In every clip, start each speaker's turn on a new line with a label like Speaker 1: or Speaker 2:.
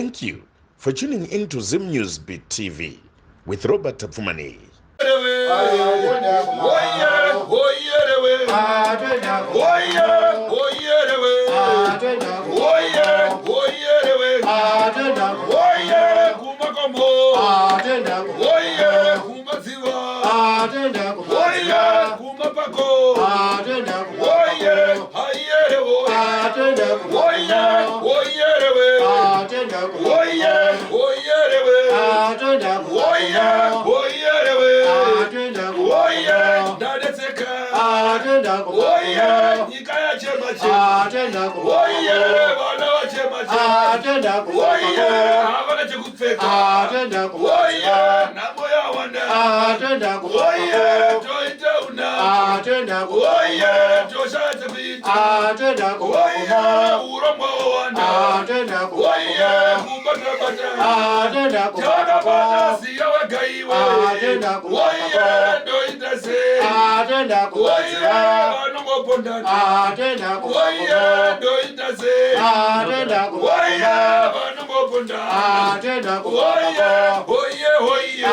Speaker 1: Thank you for tuning in to Zim News Beat TV with Robert Tapfumaneyi.
Speaker 2: Nyika yachema chema, vana vachema chema, havana chekupfeka, nhamo yawanda, toita una, toshaya chekuita, urombo hwawanda, kubatabata chakabata siya wega iwe, ndoita sei, vanongopondana, ndoita sei, vanongopondana, oye oye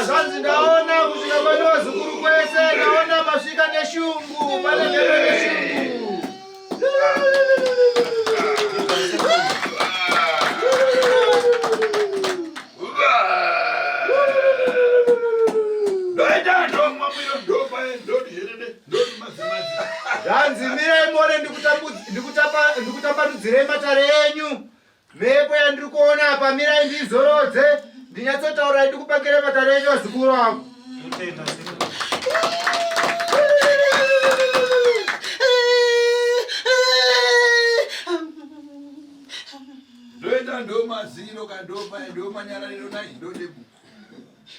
Speaker 3: Zvanzi ndaona kusvika pane vazukuru kwese, ndaona masvika neshungu, pane mhepo neshungu. Zvanzi mirai muone ndikutambanudzirei matare enyu. Mhepo yandiri kuona apa mirai ndizorodze ndinyatsotaura ndikupakire matare enyu vazukuru vangu.
Speaker 2: Ndoita ndomaziro kandopa ndomanyarariro nai ndodebu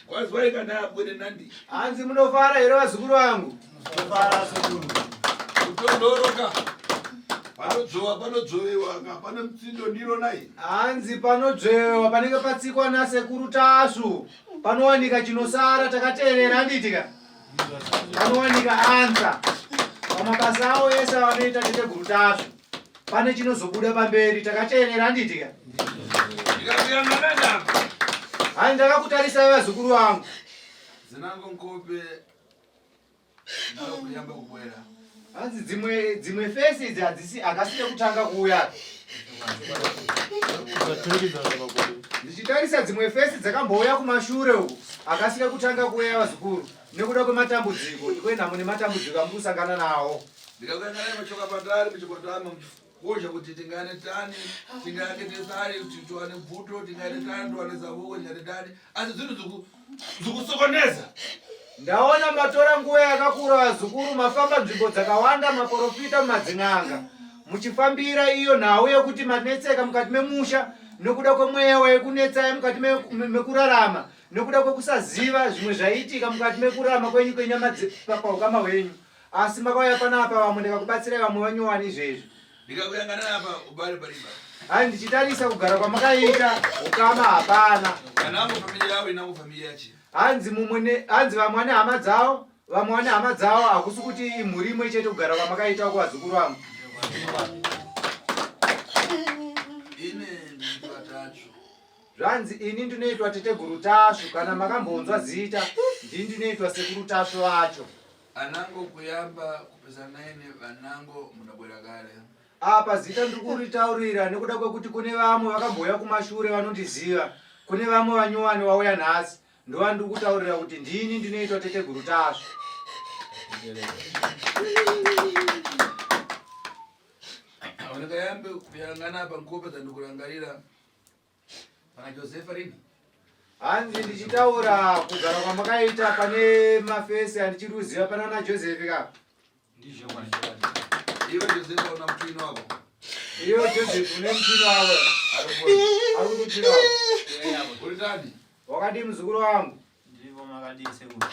Speaker 2: kwazwai kana abwere nandi.
Speaker 3: Hanzi munofara here vazukuru vangu?
Speaker 4: Munofara sekuru.
Speaker 2: Kutondoroka panodzvowa panodzvowewa ka pane mutsindo ndiro nai.
Speaker 3: Hanzi panodzvewa panenge patsikwa nasekuru Tasvu panowanika chinosara takateerera handiti ka? Panowanika ansa pamabasa awo ese avanoita teteguru Tasvu pane chinozobuda pamberi takateerera handiti ka?
Speaker 2: Ndikakuyangana nako.
Speaker 3: Hanzi ndakakutarisai vazukuru vangu.
Speaker 2: Zinango nkope ndakuyamba kubwera.
Speaker 3: Hanzi dzimwe dzimwe fesi idzi hadzisi akasire kutanga kuuya. Ndichitarisa dzimwe fesi dzakambouya kumashure uku akasire kutanga kuuya vazukuru nekuda kwematambudziko ikwenhamo nematambudziko amuri kusangana nawo.
Speaker 2: Ndikakuyanganai machoka patari muchikwatama muchikozha kuti tingane tani tingane tesari kuti tiwane bvuto tingane tani tiwane zavuko tingane tani asi zvinhu zvikusokoneza.
Speaker 3: Ndaona matora nguva yakakura vazukuru mafamba nzvimbo dzakawanda maporofita mumadzin'anga muchifambira iyo nhau yekuti manetseka mukati memusha nekuda kwemweya waikunetsai mukati mekurarama nekuda kwekusaziva zvimwe zvaiitika mukati mekurarama kwenyu kwenyama paukama hwenyu asi makauya panapa vamwe ndikakubatsirai vamwe vanyowani izvezvi
Speaker 2: ndikakuyangana apa ubare pariba
Speaker 3: hai ndichitarisa kugara kwamakaita ukama hapana
Speaker 2: kanango familia yavo inango familia yachi
Speaker 3: hanzi mumwe ne hanzi vamwe vane hama dzavo vamwe vane hama dzavo hakusi kuti imhuri imwe chete kugara kwamakaita kuvazukuru vangu
Speaker 2: ine ndipatacho
Speaker 3: Zvanzi ini ndinoitwa teteguru Tasvu kana makambonzwa zita ndini ndinoitwa sekuru Tasvu vacho.
Speaker 2: Anango kuyamba kupesana naine vanango munabwera kare.
Speaker 3: Apa zita ndiri kuritaurira nekuda kwekuti kune vamwe vakambouya kumashure vanondiziva kune vamwe vanyowani vauya nhasi ndovandiri kutaurira kuti ndini ndinoitwa teteguru Tasvu.
Speaker 2: Ndikayambe kuyangana apa nkope dzandikurangarira Pana Josefa rini?
Speaker 3: Hanzi ndichitaura kugara kwamakaita pane mafesi andichiri kuziva pana na Joseph ka.
Speaker 2: Ndizvo Iwe Josefa una mtwino wako.
Speaker 3: Iwe Joseph une mtwino wako. Ari kuti mtwino wako.
Speaker 2: Uri tani?
Speaker 3: Wakadii muzukuru wangu?
Speaker 4: Ndiripo makadii sekuru.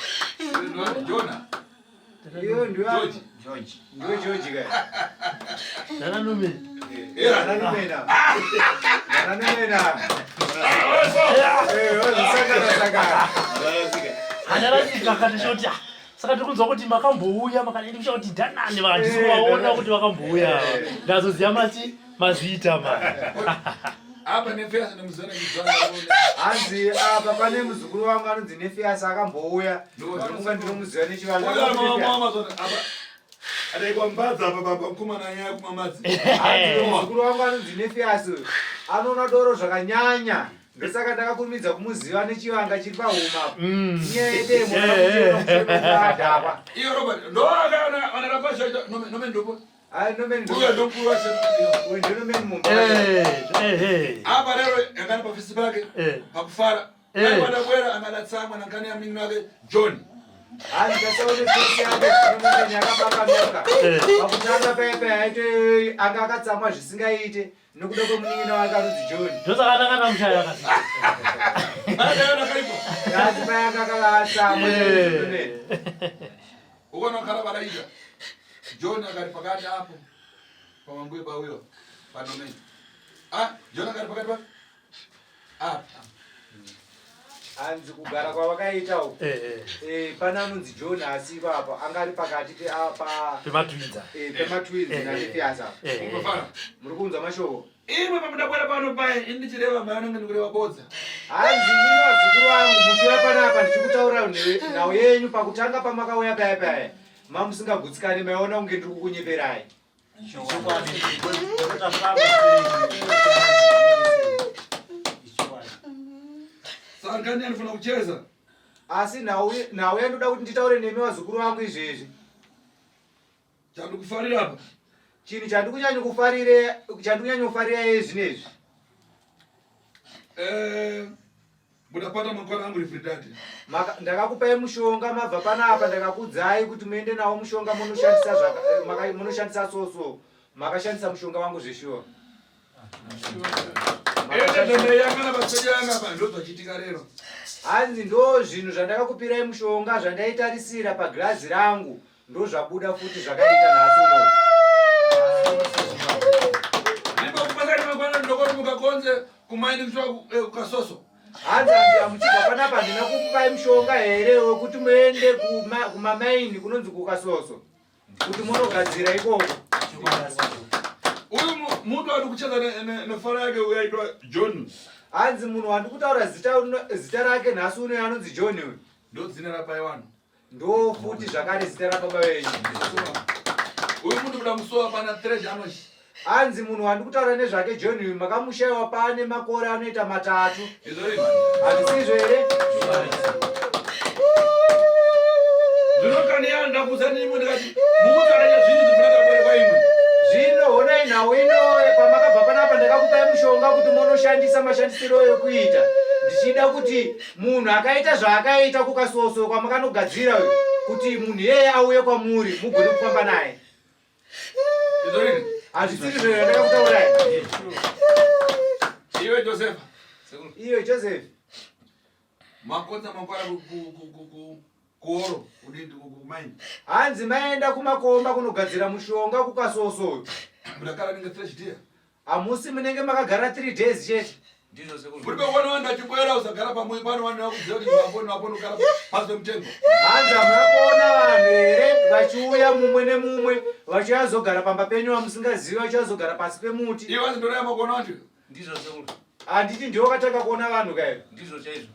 Speaker 2: Jona.
Speaker 3: Iyo ndiyo
Speaker 2: George.
Speaker 4: George.
Speaker 3: Ndiyo George kai.
Speaker 5: Nana Nume.
Speaker 3: Nana Numena. Nana Numena. Eh, wazvisangana sangana.
Speaker 5: Handarasika akati shoti. ah, Saka tiri kunzwa kuti makambouya makadini kusha kuti ndanani vanhu tisi kuvaona kuti vakambouya. Ndazoziva mati mazviita mani.
Speaker 2: Apa Nefias nemuzana muzana.
Speaker 3: Hanzi apa pane muzukuru wangu anonzi Nefias akambouya. Ndinofunga ndinomuziva nechivanhu.
Speaker 2: Uyo mama mama zona apa. Adaikwa mbadza apa baba mkomana nyaya kumamadzi.
Speaker 3: Hanzi muzukuru wangu anonzi Nefias uyu anoona doro zvakanyanya. Ndosaka ndakakurumidza kumuziva nechivanga chiri pahuma apa. Inyaya yedemo rakadhakwa.
Speaker 2: Iyo Robert ndo akaona anarapa shaita nome nome ndopo.
Speaker 3: Hayi Norman
Speaker 2: Uyo ndomukuru wacho.
Speaker 3: Uyu ndiNorman Mumba.
Speaker 5: Eh, eh, eh.
Speaker 2: Apa lero angana pafisi pake
Speaker 5: Eh.
Speaker 2: pakufara.
Speaker 5: Eh.
Speaker 2: Ari padabwera angana tsamwa nankani ya mnini wake John.
Speaker 3: Hanzi tasaone face yake Norman yakapakanuka.
Speaker 5: Eh.
Speaker 3: Pakutanga paya paya aite anga akatsamwa zvisingaite nekuda kwemunin'ina wake anonzi John.
Speaker 5: Ndosaka ndakana mushaya akasi.
Speaker 2: Akaona kaipo.
Speaker 3: Hanzi paya anga akatsamwa Norman.
Speaker 2: Ukaona kara varaita. John akari pakati apo. Pamambuye pauyo. Panomeni. Ah, John akari pakati pa. Apa.
Speaker 3: Hanzi kugara kwavakaita uku.
Speaker 5: Eh, eh.
Speaker 3: Eh, pane anonzi John asi ipapo anga ari pakati pe apa
Speaker 5: Pematwins.
Speaker 3: eh, pematwins
Speaker 5: Eh, eh.
Speaker 3: naNefias apa.
Speaker 5: Eh, eh.
Speaker 2: Ungofara.
Speaker 3: Muri kunzwa mashoko?
Speaker 2: Imwe pamudakwera pano paye ini ndichireva mai anenge ndikureva bodza.
Speaker 3: Hanzi ini vazukuru vangu muchiuya panapa ndichikutaura nhau yenyu pakutanga pamakauya paya paya mamusingagutsikani maiona kunge ndiri kukunyeperai.
Speaker 4: Chokwadi. Ndakutafamba. Chokwadi.
Speaker 2: Saka ndiani anofanira kucheza?
Speaker 3: Asi nhau nhau yandoda kuti nditaure nemi vazukuru vangu izvezvi.
Speaker 2: Chandikufarira apa.
Speaker 3: Chinhu chandikunyanya kufarire chandikunyanya kufarira iye zvinezvi.
Speaker 2: Eh, mudapata makwana angu refridati.
Speaker 3: Ndakakupai mushonga mabva panapa ndakakudzai kuti muende nawo mushonga munoshandisa zvaka eh, maka- munoshandisa so so makashandisa mushonga wangu zveshuwa. Hanzi ndo zvinhu zvandakakupirai mushonga zvandaitarisira pagirazi rangu ndozvabuda futi zvakaita nhasi unoyu. Hanzi hanzi amuchibva panapa handina kukupai mushonga here wekuti muende kumamaini kunonzi kukasoso kuti munogadzira ikoko.
Speaker 2: Uyu munhu ari kucheza nefara yake uyu aitwa John.
Speaker 3: Hanzi munhu wandikutaura zita rake nhasi unoyu anonzi John uyu.
Speaker 2: Ndo zina rapai vanhu.
Speaker 3: Ndo futi zvakare zita rababa venyu.
Speaker 2: Uyu munhu kuda musuwa pana treasure anoshi.
Speaker 3: Hanzi munhu wandikutaura nezvake John uyu makamushaiwa pane makore anoita matatu. Hazvisizvo here?
Speaker 2: Ndinokani yandakuza nimwe ndikati mukutaura zvinhu zvifanira kuberekwa imwe.
Speaker 3: Zvino honai nhau ino pamakabva panapa ndakakupai mushonga kuti munoshandisa mashandisiro ekuita ndichida kuti munhu akaita zvaakaita kukasoso kwamakanogadzira uyu kuti munhu iyeye auye kwamuri mugone kufamba naye. Hazvisiri zvo ndakakutaurai.
Speaker 2: Iwe Joseph.
Speaker 3: Iwe Joseph.
Speaker 2: Makotsa makwara kuoro kudini kumaini.
Speaker 3: Hanzi maenda kumakomba kunogadzira mushonga kukasoso.
Speaker 2: Mudakara ninge fresh dear.
Speaker 3: Hamusi munenge makagara 3 days chete.
Speaker 6: Ndizvo sekuru.
Speaker 2: Muri kuona vanhu vachibwera usagara pamwe pano vanhu vakuziva kuti apo apo unogara pasi pemutengo.
Speaker 3: Hanzi hamuna kuona vanhu here vachiuya mumwe nemumwe vachiuya zogara pamba penyu vamusingazivi vachiuya zogara pasi pemuti.
Speaker 2: Iwe hanzi ndoreva kuona vanhu.
Speaker 6: Ndizvo sekuru.
Speaker 3: Handiti ndiwe wakatanga kuona vanhu kayo.
Speaker 6: Ndizvo chaizvo.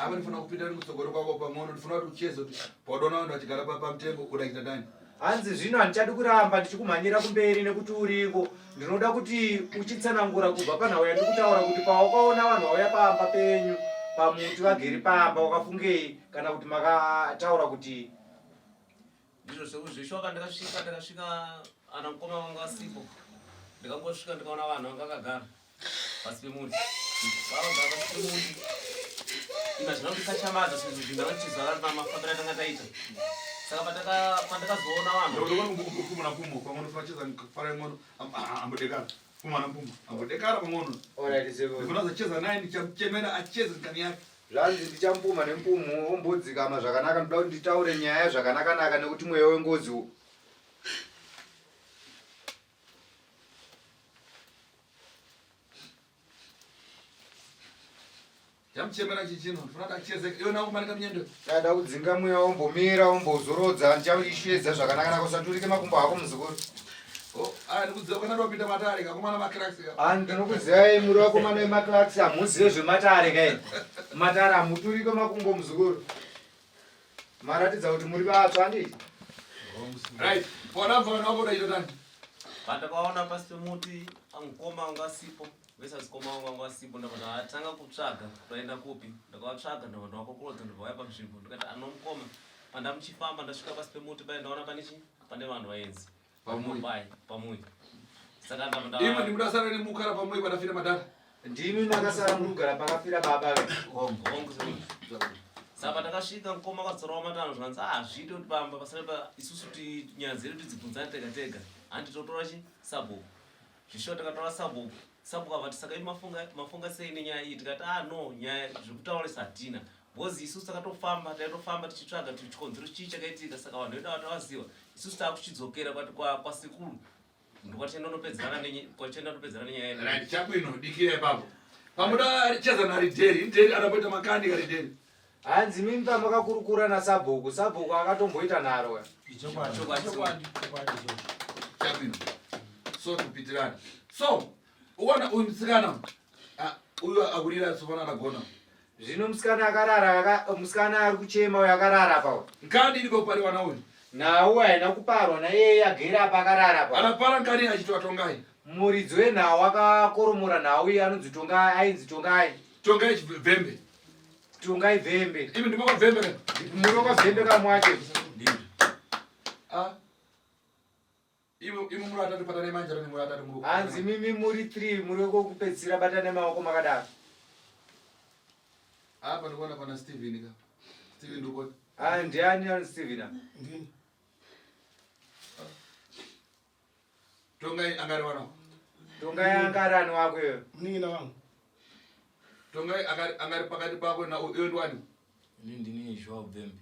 Speaker 2: Apa ndifuna kupinda mutsogoro kwako pamono ndifuna kuti ucheze kuti paudona vanhu vachigara pamutengo uda kuita dani.
Speaker 3: Hanzi zvino handichadi kuramba ndichikumhanyira kumberi nekuti uriko. Ndinoda kuti uchitsanangura kubva panhau yandikutaura kuti pawakaona vanhu vauya pamba penyu pamuti vagere pamba wakafungei kana kuti makataura kuti
Speaker 6: Ndizvo sekuru zveshuwa ka ndakasvika ndakasvika ana mukoma vanga vasipo ndikangosvika ndikaona vanhu vanga vakagara pasi pemuti vavagara pasi pemuti ina zvina kundikachamada zvinhu zvinhu ndakatizara mafambiro atanga taita saka pandakazoona
Speaker 2: vanhu pumho pamwe unofana fara ngono ambodekara pumana pumho ambodekara pamwe uno cheza naye ndichamuchemera acheze ngani yake
Speaker 3: Zvanzi ndichamupumha nemupumhu ombodzikama zvakanaka ndoda kuti nditaure nyaya zvakanakanaka nekuti mweya wengozi uwu.
Speaker 2: Chamuchemera chichino ndifuna kuti acheze iwe nakumanika minyendo.
Speaker 3: Dada kudzinga mweya wombomira wombozorodza ndichaishedza zvakanaka usaturike makumbo ako muzukuru.
Speaker 2: Oh, aya ndikuziva kana ndopinda matare kakomana macracks ka.
Speaker 3: Ah ndinokuzivai muri vakomana vemacracks hamuzive zvematare kai. Matare hamuturike makumbo muzukuru. Maratidza kuti muri vatsva handiti?
Speaker 2: Right. Pona mfana wako udaita tani.
Speaker 6: Pandakaona pasi pemuti mukoma wanga asipo vese azikoma wangu wanga asipo ndabva ndatanga kutsvaga vaenda kupi ndakavatsvaga ndabva ndavakokorodza ndobva vauya panzvimbo ndikati anomukoma pandamuchifamba ndasvika pasi pemuti paye ndaona pane chi pane vanhu vaenzi
Speaker 2: Pamuyi.
Speaker 6: Pamuyi, pamuyi saka ndabva nda
Speaker 2: Imwe ndimudasara nemukara pamuyi padafira madhara.
Speaker 3: Ndimi makasara muri kugara pakafira baba ve.
Speaker 6: Hongu sekuru. Saka patakasvika mukoma akadzorawo matanho zvikanzi ah hazviite kuti pamba pasare pa isusu ti nyaya dzedu tidzibvunzane tega tega handi totora chi sabhuku zvishuwa takatora sabhuku sabhuku avati saka imi mafunga mafunga sei nenyaya iyi tikati ah no nyaya zvekutaurisa hatina because isusu takatofamba taitofamba tichitsvaga kuti chikonzero chii chakaitika saka vanhu vedu ava tavaziva isusu taakuchidzokera kwasekuru ndokwatienda nopedzerana kwatienda nopedzerana nenyaya yedu
Speaker 2: Right, chabwino dikira ipapo. Pamuda cheza na Rideri, Rideri anapoita makani ka Rideri.
Speaker 3: Hanzi mimi pamakakurukura nasabhuku, sabhuku akatomboita nharo.
Speaker 4: Ichokwadi.
Speaker 6: Chokwadi.
Speaker 4: Chokwadi ichocho.
Speaker 2: Chabwino. So tupitirane. So, uwana uyu musikana ah, uyu akurira sofana anagona.
Speaker 3: Zvino musikana akarara, musikana ari kuchema uyo akarara apa.
Speaker 2: Nkani iri kupariwa na uyu.
Speaker 3: Nhau haina kuparwa naiyeye agere apa akarara apa.
Speaker 2: Anapara nkani achitwa Tongai.
Speaker 3: Muridzi wenhau akakoromora nhau iyi anonzi Tongai, ainzi Tongai.
Speaker 2: Tongai Vhembe.
Speaker 3: Tongai Vhembe.
Speaker 2: Imi ndimo kwa Vhembe ka?
Speaker 3: Muri kwa Vhembe kamwacho.
Speaker 2: Ndizvo. Ah. Imi imi muri atatu patane manje rani muri atatu muri.
Speaker 3: Hanzi mimi muri 3 muri wekupedzisira batane maoko makadaro.
Speaker 2: Apa ndikuona pana Steven ka. Steven ndikuona.
Speaker 3: Ah ndiani ani Steven? apa?
Speaker 7: Ndini.
Speaker 2: Tongai angari wana.
Speaker 3: Tongai angari ani wako iwe?
Speaker 7: Munin'ina wangu.
Speaker 2: Tongai angari angari pakati pako na iwe ndiwani?
Speaker 8: Ini ndini Joao Bembe.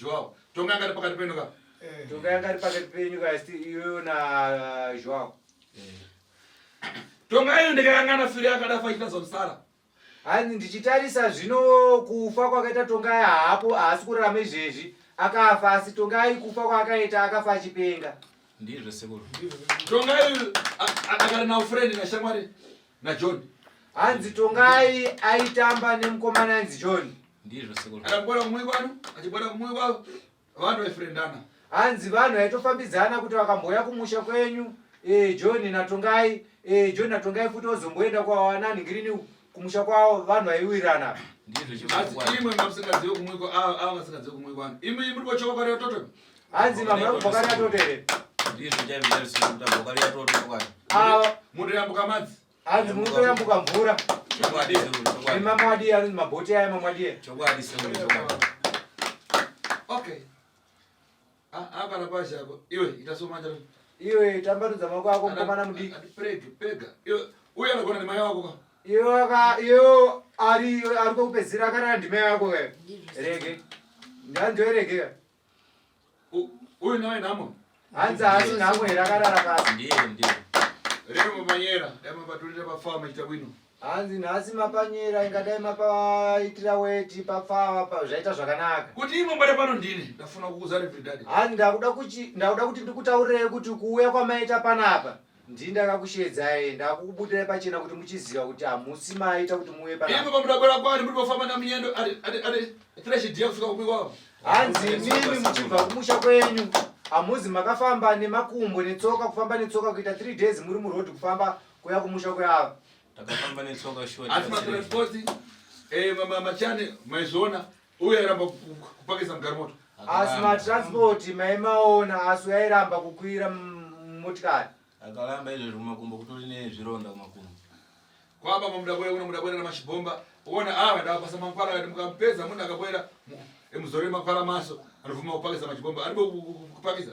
Speaker 2: Joao. Tongai angari pakati penyu ka?
Speaker 7: Eh.
Speaker 3: Tongai angari pakati penyu ka iwe na Joao.
Speaker 8: Eh.
Speaker 2: Tongai ndikayangana firi akadafa achita zvamusara.
Speaker 3: Hanzi ndichitarisa zvino kufa kwakaita Tongai haapo haasi kurarama izvezvi akafa asi Tongai kufa kwaakaita akafa achipenga.
Speaker 8: Ndizvo sekuru.
Speaker 2: Tongai akari na friend na shamwari na John.
Speaker 3: Hanzi Tongai aitamba nemukomana ainzi John.
Speaker 8: Ndizvo sekuru.
Speaker 2: Adabwera kumwe kwanu, achibwera kumwe kwavo, vanhu vaifriendana.
Speaker 3: Hanzi vanhu vaitofambidzana kuti vakambouya kumusha kwenyu eh, John naTongai eh, John naTongai futi ozomboenda kwawananhingirini kumusha kwavo vanhu vaiwirirana.
Speaker 8: Ndizvo
Speaker 2: Asi
Speaker 8: chokwadi.
Speaker 2: imwe mamusingazive kumwe kwa ava ava vasingazive kumwe kwanu. Imwe muri kochoka kwari toto.
Speaker 3: Hanzi mamuna kubva kare atoto here?
Speaker 8: Ndizvo chaizvo chaizvo sekuru tabva kare yatoto chokwadi.
Speaker 3: Ava
Speaker 2: Munoyambuka madzi.
Speaker 3: hanzi munotoyambuka mvura.
Speaker 8: Chokwadi sekuru chokwadi.
Speaker 3: Nemamwadi anonzi mabhoti aya mamwadi.
Speaker 8: Chokwadi sekuru chokwadi.
Speaker 2: Okay. Ah, ah kana pashi apo. Iwe ita so manje.
Speaker 3: Iwe tambanudza maoko ako mukomana mudiki.
Speaker 2: Preg, pega. Iwe uye anogona nemai wako ka.
Speaker 3: Iwe aka iwe ari ari kwekupedzisira akarara ndimai wako ka. Rege. Ndanzi rege.
Speaker 2: Uyu nawe nhamo.
Speaker 3: Hanzi haasi nhamo here akarara pasi.
Speaker 8: Ndiye ndiye.
Speaker 2: Rero mapanyera, dai mapaturira pafama chita bwino.
Speaker 3: Hanzi nhasi mapanyera ingadai mapaitira weti papfava pa zvaita zvakanaka.
Speaker 2: Kuti imwe mbare pano ndini, ndafuna kukuza every daddy.
Speaker 3: Hanzi ndakuda kuchi ndakuda kuti ndikutaurirei kuti kuuya kwamaita panapa ndini ndakakushedzai ndakukubudirai pachena kuti muchiziva kuti hamusi maita kuti muuye panapa.
Speaker 2: Imwe pamudabwera kwani muri pafamba naminyendo ari ari ari fresh dia kusvika kumwe kwavo.
Speaker 3: Hanzi imimi muchibva kumusha kwenyu hamuzi makafamba nemakumbo netsoka kufamba netsoka kuita 3 days muri muroad kufamba kuya kumusha kweava.
Speaker 8: Takafamba netsoka shuwa.
Speaker 2: Asi matransport eh mama machane maizona uye airamba kupakisa mugarimoto.
Speaker 3: Asi matransport maimaona asi yairamba kukwira motikari.
Speaker 8: Akaramba izvezvo kumakumbo kutori nezvironda kumakumbo.
Speaker 2: Kwaba mudabwera kuno mudabwera na machibomba. Uona ava ndawapasa mankwara kati mukampedza munhu akabwera emuzore mankwara maso anobvuma kupakisa machibomba. Aribo kupakisa.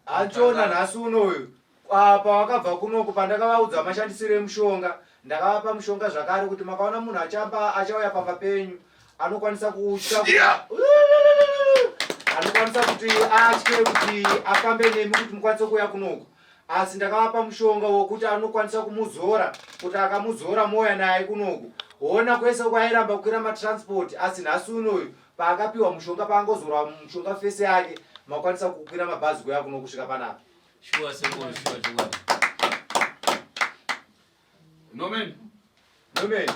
Speaker 3: Handiona nhasi unoyu apa wakabva kunoku pandakavaudza mashandisiro emushonga ndakavapa mushonga zvakare kuti makaona munhu achamba achauya pamba penyu anokwanisa kutya anokwanisa kuti atye kuti afambe nemi kuti mukwanise kuuya kunoku asi ndakavapa mushonga wokuti anokwanisa kumuzora kuti akamuzora mouya naye kunoku hona kwese kwairamba kukwira matransport asi nhasi unoyu paakapiwa mushonga paangozorwa mushonga fese yake makwanisa kukwira mabhazi kuuya kuno kusvika panapa.
Speaker 8: Shuwa sekuru shuwa chokwadi.
Speaker 2: Nomen.
Speaker 3: Nomen.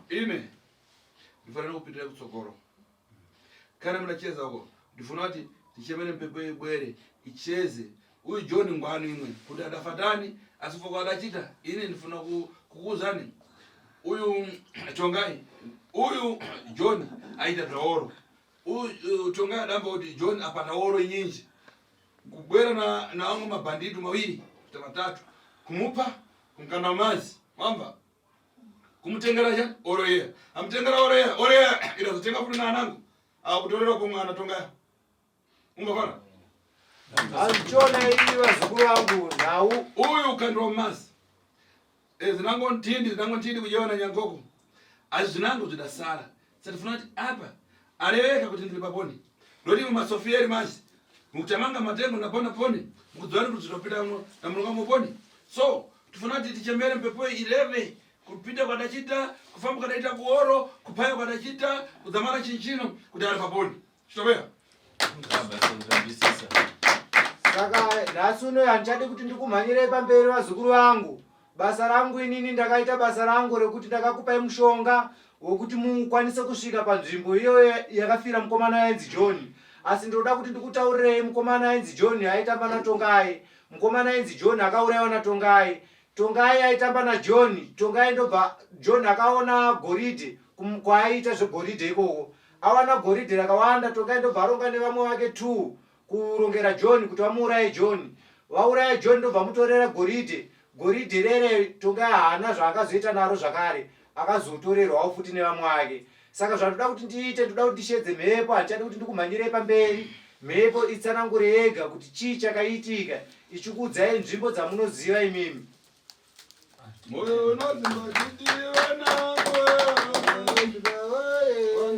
Speaker 2: Ine ndifanira kupindira kutsokoro. Kana munacheza uko ndifuna kuti tichemere mpepo yebwere icheze uyu John ngwani imwe kuti adafatani asifuka adachita ine ndifuna kukuuzani uyu Tongai uyu John aita taoro uyu Tongai adamba kuti John apa taoro nyinji kubwera na na wangu mabhanditu mawiri kuita matatu kumupa kumkanda mazi mwamba kumutengera cha oroyeya amutengera oroyeya oroyeya irazotenga futi naanangu akutorera kumwana Tongai ungafana
Speaker 3: Handichiona ii vazukuru vangu nhau
Speaker 2: uyu ukandwa mumazi zinango ntindi zinango ntindi kujewana nyankoko asi zinango zvidasara satifuna kuti apa areveka kuti ndiri paponi ndoti mumasofieri mazi mukutamanga matengo napona poni mukudzwani kuti zvinopinda namulonga muponi so tifuna kuti tichemere mpepo ireve kupinda kwadachita kufamba kwadaita kuoro kupaya kwadachita kudzamara chinchino kuti ari paponi chitopera.
Speaker 8: Baba sekuru tambisisa.
Speaker 3: Saka nhasi unoyu handichadi kuti ndikumhanyirei pamberi vazukuru vangu. Basa rangu inini ndakaita basa rangu rekuti ndakakupai mushonga wekuti mukwanise kusvika panzvimbo iyoyo yakafira mukomana ainzi John. Asi ndinoda kuti ndikutaurirei mukomana ainzi John aitamba naTongai. Mukomana ainzi John akaurayiwa naTongai. Tongai aitamba naJohn. Tongai ndobva John akaona goridhe kwaaiita zvegoridhe ikoko. Awana goridhe rakawanda Tongai ndobva aronga nevamwe vake 2 kurongera John kuti vamuuraye John. Vauraya John ndobva vamutorera goridhe. Goridhe rere Tongai haana zvaakazoita naro zvakare. Akazotorerwawo futi nevamwe vake. Saka zvandoda kuti ndiite ndoda kuti ndishedze mhepo handichadi kuti ndikumhanyirei pamberi. Mhepo itsanangure yega kuti chii chakaitika ichikuudzai nzvimbo dzamunoziva imimi.
Speaker 2: Moyo unozimba titi vana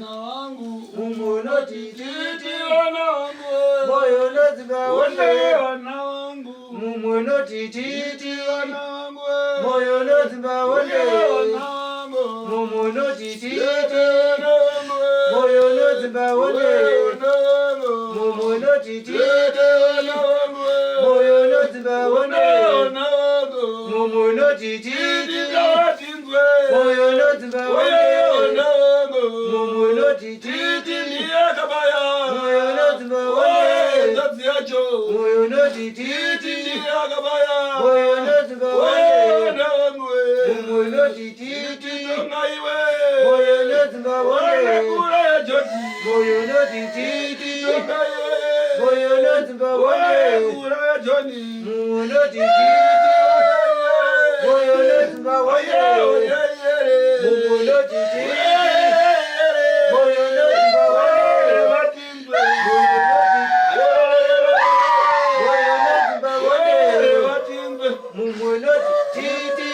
Speaker 2: wangu
Speaker 3: Mumwe unoti
Speaker 2: titi vana wangu
Speaker 3: Moyo unozimba
Speaker 2: one vana wangu
Speaker 3: Mumwe unoti titi
Speaker 2: vana wangu
Speaker 3: Moyo unozimba
Speaker 2: one
Speaker 3: one
Speaker 2: vana wangu
Speaker 3: Mumwe unoti titi
Speaker 2: vana wangu
Speaker 3: Moyo unozimba one
Speaker 2: vana wangu
Speaker 3: Mumwe unoti titi
Speaker 2: vana wangu
Speaker 3: Moyo unozimba one
Speaker 2: vana wangu
Speaker 3: Mumwe unoti titi
Speaker 2: titi ngatinzwe
Speaker 3: Moyo unozimba one
Speaker 2: vana
Speaker 3: Moyo unoti
Speaker 2: Titi
Speaker 3: titi.
Speaker 2: ndiye akabaya.
Speaker 3: Moyo unoti
Speaker 2: Wena
Speaker 3: ngawonde.
Speaker 2: wangu we.
Speaker 3: Mumwe unoti
Speaker 2: Titi
Speaker 3: titi.
Speaker 2: tonga iwe.
Speaker 3: Moyo unoti
Speaker 2: Wena
Speaker 3: ngawonde.
Speaker 2: kura ya Joni.
Speaker 3: Moyo unoti titi.
Speaker 2: Tonga iwe.
Speaker 3: Moyo unoti ngawonde.
Speaker 2: Wena kura ya Joni.
Speaker 3: Mumwe unoti titi. Moyo unoti ngawonde. Mumwe unoti titi. Moyo unoti ngawonde. Moyo unoti Moyo unoti ngawonde. Mumwe unoti titi.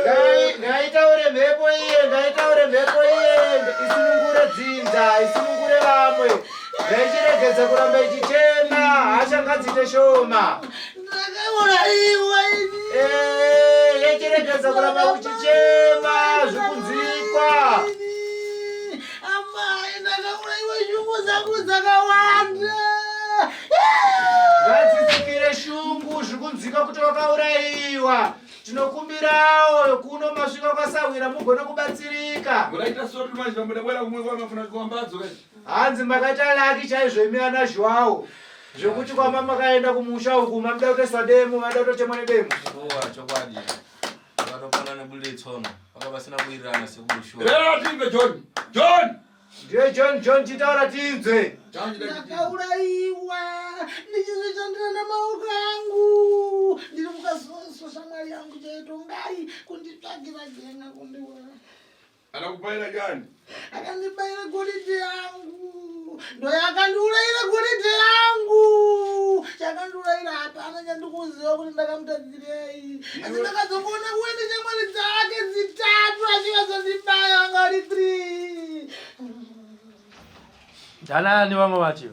Speaker 3: Ngai- Ngaitaure mhepo iye, ngaitaure mhepo iye, isunungure dzinza, isunungure vamwe. Ngaichiregedza kuramba ichichema, hasha ngadziite shoma.
Speaker 7: Ndakaurayiwa ini.
Speaker 3: Eh, yechiregedza kuramba uchichema, zvikunzikwa.
Speaker 7: Amai, ndakaurayiwa shungu dzangu dzakawanda.
Speaker 3: Ngadzidzikire shungu, zvikunzikwa kuti wakaurayiwa. Tinokumbirawo kuno masvika kwasahwira mugone kubatsirika.
Speaker 2: Muraita soti manje pamudabwera kumwe kwamafuna kuambadzo kai.
Speaker 3: Hanzi makaita laki chaizvo imi ana Zhuwawo. Zvekuti kwama makaenda kumusha uku mamuda kutoiswa demo, maida kutochemwa nedemo.
Speaker 8: Shuwa chokwadi. Vakatopona nebude tsono. Vanga vasina kuwirirana sekuru shuwa.
Speaker 2: Rera timbe John. John.
Speaker 3: Ndiye John John chitaura tinzwe.
Speaker 7: Ndakaurayiwa ndichizvishandira nemaoko angu. Ndiri mukasoso shamwari yangu chaitongai kunditsvagira gen'a kundiuraya.
Speaker 2: Anakupaira jani.
Speaker 7: Akandibayira goridhe yangu. Ndoyakandiurayira goridhe yangu. Chakandiurayira hapana chandikuziva kuti ndakamutadzirei. Asi ndakazongoona kuende shamwari dzake dzitatu achivazondibaya vanga vari 3.
Speaker 5: Ndanani vamwe vacho?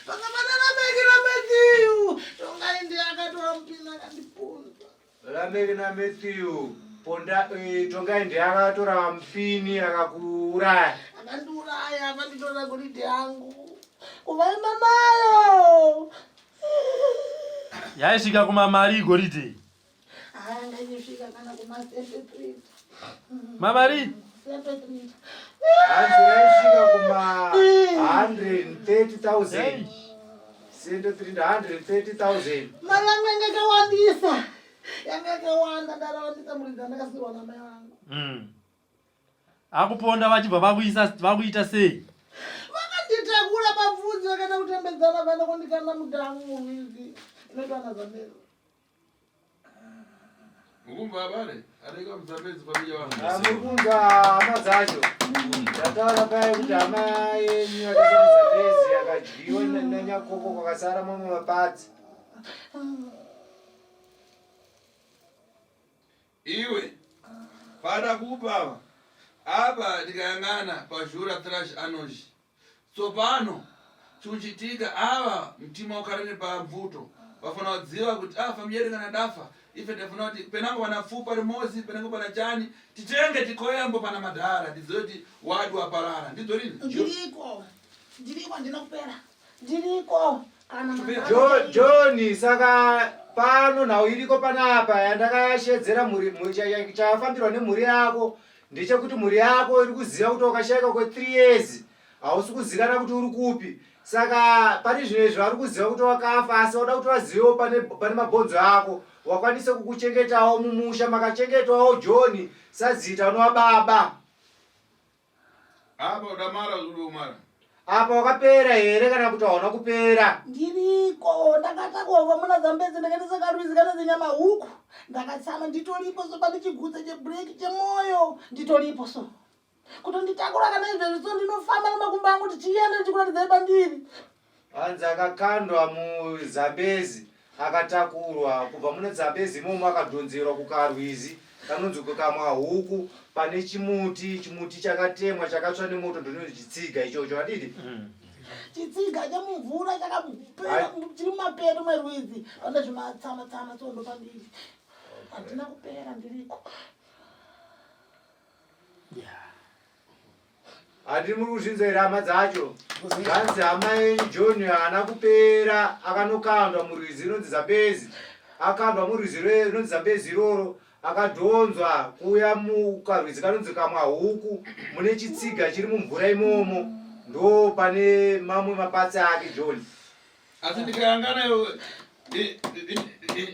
Speaker 7: Panga Lameki naMatthew. Tongai ndiye akatora mupini akandipunza.
Speaker 3: Lameki naMatthew ponda eh, Tongai ndiye akatora mupini akakuuraya.
Speaker 7: Akandiuraya akanditorera goridhe yangu. Kuvaimba nayo.
Speaker 5: Yaisvika kumamari igoridhe.
Speaker 7: Aya ngaichisvika kana kuma 73.
Speaker 5: Mamari?
Speaker 7: 73.
Speaker 3: Hanzi yaisvika kuma 130,000.
Speaker 5: Hey.
Speaker 3: Sendo 330,000.
Speaker 7: Mari yangu yanga yakawandisa. Yanga yakawanda ndarawandisa muridzi andakasiirwa namai vangu.
Speaker 5: Akuponda vachibva vakuisa vakuita sei?
Speaker 7: Vakanditakura pabvudzi vakaenda kutembedzana vaenda kundikanda mudhamu murwizi inoitwa naZambezi.
Speaker 2: Mukumva abale. Areka mzambezi pamija wangu.
Speaker 3: Muri kunzwa hama dzacho. Ndataura paye kuti hama yenyu yakaisa muZambezi yakadyiwa nanyakoko kwakasara mamwe mapadzi.
Speaker 2: Iwe. Pada kupa apa. Apa tikayang'ana pazhura trash anoji. Tsopano chikuchitika ava mtima ukarere pamvuto. Vafana kudziva kuti afa mjeri kana dafa. Ife tafuna kuti penango pana fupa rimozi penango pana chani titenge tikoyambo pana madhara tizive kuti wadu aparara ndidzo rini
Speaker 7: Ndiriko. Ndiriko handina kupera. Ndiriko. Kana
Speaker 2: Chupera.
Speaker 3: John saka pano nhau iriko panapa yandakashedzera mhuri chafambirwa nemhuri yako ndechekuti mhuri yako iri kuziva kuti wakashaika kwe 3 years hausi kuzikana kuti uri kupi saka pane zvino izvi vari kuziva kuti wakafa asi vauda kuti vazivewo pane, pane mabhonzo ako wakwanise kukuchengetawo mumusha makachengetwawo John sazita unova baba
Speaker 2: apa udamara uri umara
Speaker 3: apa wakapera here kana kuti hauna kupera
Speaker 7: Ndiriko. Ndakatakurwa muna Zambezi ndakaendesa karwizi kanonzi Nyamahuku. Ndakatsama nditoripo so pane chigutsa chebreak chemoyo. Nditoripo so. Kutonditakura kana izvezvi so ndinofamba nemakumbo angu tichienda ndichikuratidzai pandiri.
Speaker 3: Hanzi akakandwa muZambezi akatakurwa kubva mune Zambezi imomo akadhonzerwa kukarwizi kanonzi kukamwa huku pane chimuti chimuti chakatemwa chakatsva nemoto ndinonzi chitsiga ichocho adidi
Speaker 7: Chitsiga chemumvura chakapera chiri mumapeto merwizi pane zvimatsama tsama so ndopandiri. Handina kupera ndiriko.
Speaker 3: Handiri muri kuzvinzwa here hama dzacho? Zvanzi hama yenyu John haana kupera akanokandwa murwizi runonzi Zambezi. Akandwa murwizi runonzi Zambezi iroro akadhonzwa kuuya mukarwizi kanonzi Kamwahuku mune chitsiga chiri mumvura imomo ndo pane mamwe mapatsi ake John.
Speaker 2: Asi ndikayangana iwe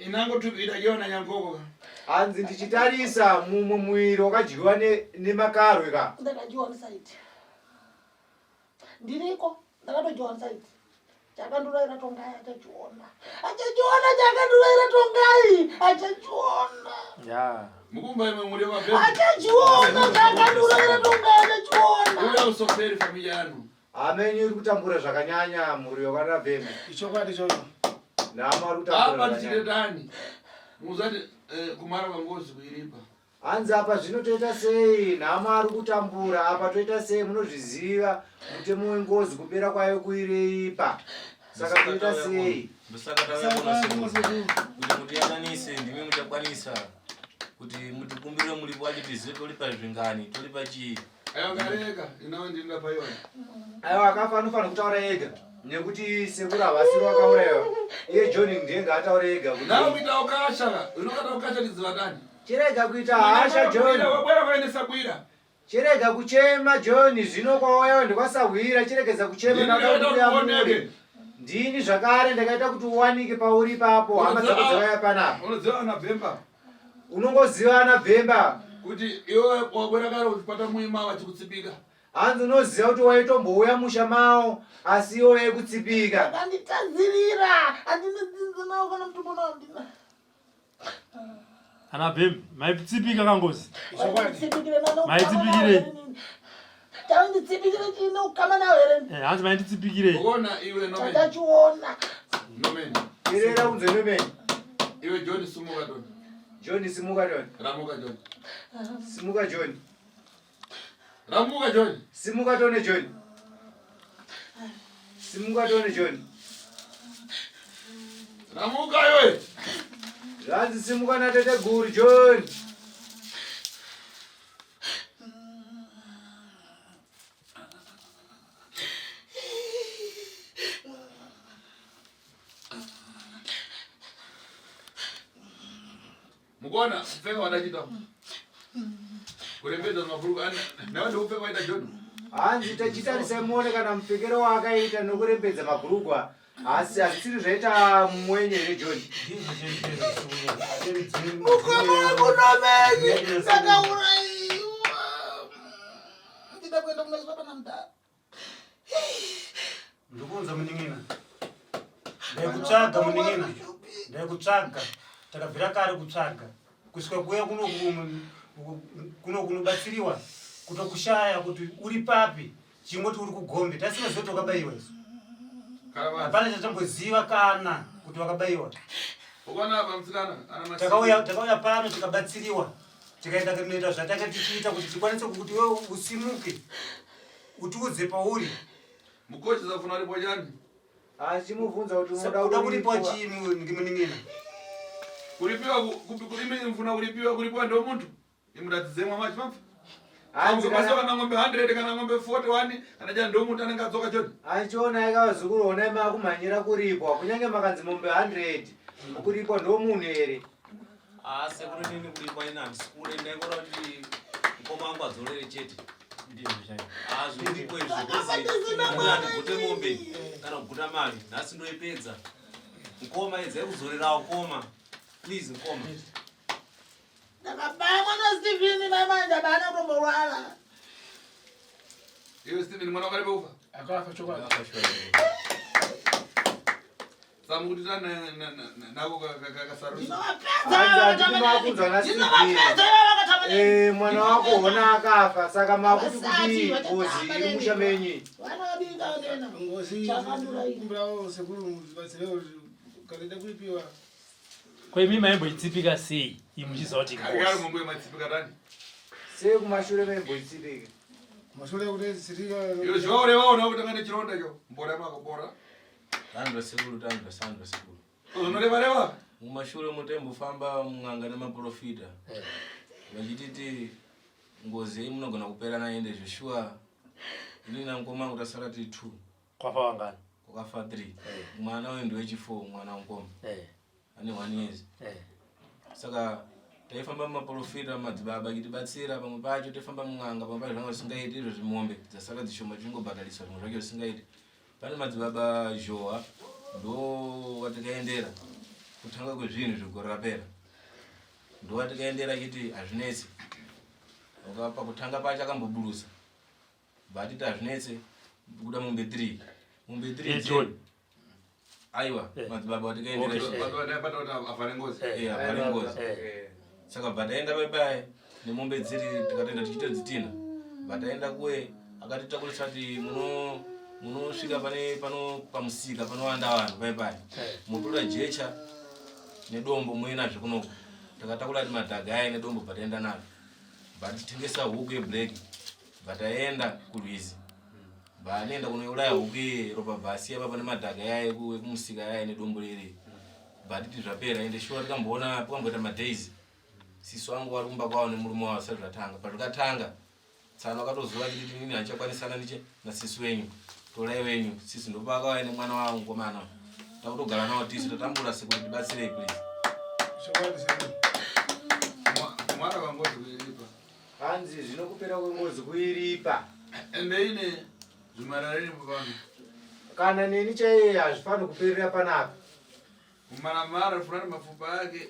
Speaker 2: inango idadyiwa nyankoko.
Speaker 3: Hanzi ndichitarisa mumwe muviri wakadyiwa nemakarwe ka.
Speaker 7: Ndakadyiwa musaiti. Ndiriko ndakatodyiwa musaiti. Chakanduraira Tongai achachiona. Achachiona chakanduraira Tongai achachiona.
Speaker 5: Yeah.
Speaker 2: Mukumba imwe muri wabebe.
Speaker 7: Achachiona chakanduraira Tongai achachiona.
Speaker 2: Uya usoferi familia yanu.
Speaker 3: Hama yenyu iri kutambura zvakanyanya mhuri yokwana Vhembe.
Speaker 9: Ichokwadi ichocho.
Speaker 3: Nhamo ari kutambura
Speaker 2: Apa
Speaker 3: zvakanyanya.
Speaker 2: tichitetani. Muzati eh, kumara kwangozi kuiripa.
Speaker 3: Hanzi apa zvino toita sei? Nhamo ari kutambura apa toita sei? Munozviziva mutemo wengozi kupera kwayo kuireipa. Saka toita sei?
Speaker 8: Ndosaka tauya kuno sekuru kuti mutiyananise ndimi muchakwanisa kuti mutikumbire muripo wacho tizive tolipa zvingani tolipa chii.
Speaker 2: Aiwa ngareka inawe ndinda paiwa.
Speaker 3: Aiwa akafa anofanira kutaura ega nekuti sekuru havasiri vakaurayiwa. Iye John ndiye ngaataure ega kuti.
Speaker 2: Nawe kuita ukasha ka. Unokata ukasha tiziva dani.
Speaker 3: Chirega kuita hasha John.
Speaker 2: Wabwera kuendesa bwira.
Speaker 3: Chirega kuchema John zvino kwauya ndekwasahwira chiregedza kuchema
Speaker 2: Ndini
Speaker 3: ndakakuya
Speaker 2: uoneke.
Speaker 3: Ndini zvakare ndakaita kuti uwanike pauri ipapo hama dzako dzakauya panapa.
Speaker 2: Unoziva ana Bhemba.
Speaker 3: Unongoziva ana Bhemba.
Speaker 2: Kuti iwe wabwera kare uchipata muima vachikutsipika.
Speaker 3: Hanzi unoziva kuti waitombouya musha mawo asi iwo yaikutsipika.
Speaker 7: Vakanditadzirira handina dzinza nawo kana mutumbo nawo handina.
Speaker 5: Ana Bhembe, maitsipika kangozi.
Speaker 7: Maitsipikire nano.
Speaker 5: Maitsipikire.
Speaker 7: Taunditsipikire chii neukama nawo here?
Speaker 5: Eh, hanzi mainditsipikire.
Speaker 2: Uona iwe Norman.
Speaker 7: Tachachiona.
Speaker 2: Norman.
Speaker 3: Terera unzwe Norman.
Speaker 2: Iwe John simuka John.
Speaker 3: John simuka John.
Speaker 2: Ramuka John.
Speaker 3: Simuka John.
Speaker 2: Ramuka John.
Speaker 3: Simuka tone John. Simuka tone John.
Speaker 2: Ramuka iwe.
Speaker 3: Zvanzi simuka natete guru John.
Speaker 2: Mukuona kupfeka wadachita. Kurembedza mabhuruku nawe ndikupfeka waita John.
Speaker 3: Hanzi tachitarisai muone kana mupfekero waakaita nokurembedza mabhurugwa asi hazvisiri zvaita mwenye here John.
Speaker 7: Mukoma wangu Nomeni ndakauraiwa. Ndida kuenda kunoiswa pana mudhara.
Speaker 4: Ndikunza munin'ina. Ndaikutsvaga munin'ina. Ndaikutsvaga. Takabvira kare kutsvaga. Kusvika kuuya kuno kuno kunobatsiriwa kutokushaya kuti uri papi chingoti uri kugombe tasingaziva kuti wakabaiwa isu. Hapana chatamboziva kana kuti wakabaiwa. Takauya takauya pano tikabatsiriwa tikaenda kunoita zvatanga tichiita kuti tikwanise kuti iwe usimuke utiudze pauri.
Speaker 2: Mukochi zafuna ripo chani?
Speaker 3: Achimubvunza kuti unoda
Speaker 4: Uda kuripwa chii munin'ina?
Speaker 2: Kuripiwa kupi kurimi mfuna kuripiwa kuripiwa ndo muntu. Imuratidze mwa machi mamfa.
Speaker 3: Hanzi
Speaker 2: kana kana ng'ombe 100 kana ng'ombe 41 kana jani ndo muntu anenge adzoka choni.
Speaker 3: Achiona ika vazukuru honai makumhanyira kuripwa kunyange makanzi mombe 100 kuripwa ndo munhu here?
Speaker 6: Ah, sekuru nini kuripwa ini handisi kure ndaingora kuti mukoma wangu adzorere chete. Ah, zviriko izvo ndigute mombe kana kuguta mari nhasi ndoipedza. Mukoma edzai kuzorerawo mukoma. Please mukoma.
Speaker 7: Ndakabaya mwana Steven mai manje abana kutomborwara.
Speaker 2: Iwe Steven mwana wakareba kufa?
Speaker 9: Akafa chokwadi.
Speaker 2: Samukuti nako kasarusa.
Speaker 3: Eh, mwana wako hona akafa saka makuti kudii ngozi iri musha menyu.
Speaker 9: Ngozi kumbirawo sekuru mubatsirewo kana ida kuipiwa.
Speaker 5: Ko imi maimboitsipika sei imi muchiziva kuti
Speaker 2: Kare mombe maitsipika tani?
Speaker 3: Sei kumashure maimboitsipika?
Speaker 9: Kumashure kuti tsirika.
Speaker 2: Iyo zvaureva ona kutanga nechironda cho. Mbora mako bora.
Speaker 8: Tandwa sekuru tandwa sandwa sekuru.
Speaker 2: Unoreva reva?
Speaker 8: Mumashure motembofamba mun'anga nemaprofita. Vachititi ngozi iyi munogona kupera nayo ende zveshuwa ini namukoma wangu tasara tiri two.
Speaker 5: Kwafa vangani?
Speaker 8: Kwakafa three. Mwana uyu ndewechi four mwana wamukoma. Ane one years. Saka taifamba mumaprofita madzibaba achitibatsira pamwe pacho taifamba mun'anga pamwe pacho zvanga zvisingaiti izvo zvimombe dzasara dzishoma tichingobhadhariswa zvimwe zvacho zvisingaiti. Pane madzibaba Zhowa Ndo watikaendera kutanga kwezvinhu zvegore rapera. Ndo watikaendera achiti hazvinetsi. Pakutanga pacho akamboburusa. Bvatiti hazvinetse kuda mombe 3. Mombe 3
Speaker 5: Eh, John.
Speaker 8: Aiwa,
Speaker 5: Eh.
Speaker 8: madzibaba watikaendera.
Speaker 5: Okay.
Speaker 2: Avhare ngozi.
Speaker 8: Eh, avhare ngozi. Saka bva taenda bye nemombe dziri tikatoenda tichiita dzitina. Bva taenda kuye akatitakurisa kuti muno munosvika pane pano pamusika panowanda vanhu pai pai. Motora jecha nedombo muinazvo kunoko. Takatakura kuti madhaga aya nedombo bva taenda nazvo. Bva titengesa huku yeblack. Bva taenda kurwizi. Bva anoenda kunouraya huku iye ropa bva asiya papa nemadhaga aya ekumusika aya nedombo riri. Bva titi zvapera ende shuwa tikamboona tikamboita madays sisi wangu vari kumba kwavo nemurume wavo zvisati zvatanga. Pazvikatanga tsano akatozuva achiti inini handichakwanisana niche nasisi wenyu torai wenyu sisi ndopaakauya nemwana wavo mukomana takutogara nawo tisu tatambura sekuru tibatsirei please.
Speaker 9: Chokwadi sekuru.
Speaker 2: Mwana wangozi kuiripa.
Speaker 3: Hanzi zvino kupera kwengozi kuiripa.
Speaker 2: Ende ine zvimarara pano.
Speaker 3: Kana neni chaiye hazvifaniri kuperera panapa.
Speaker 2: Kumaramara fulani mafupa yake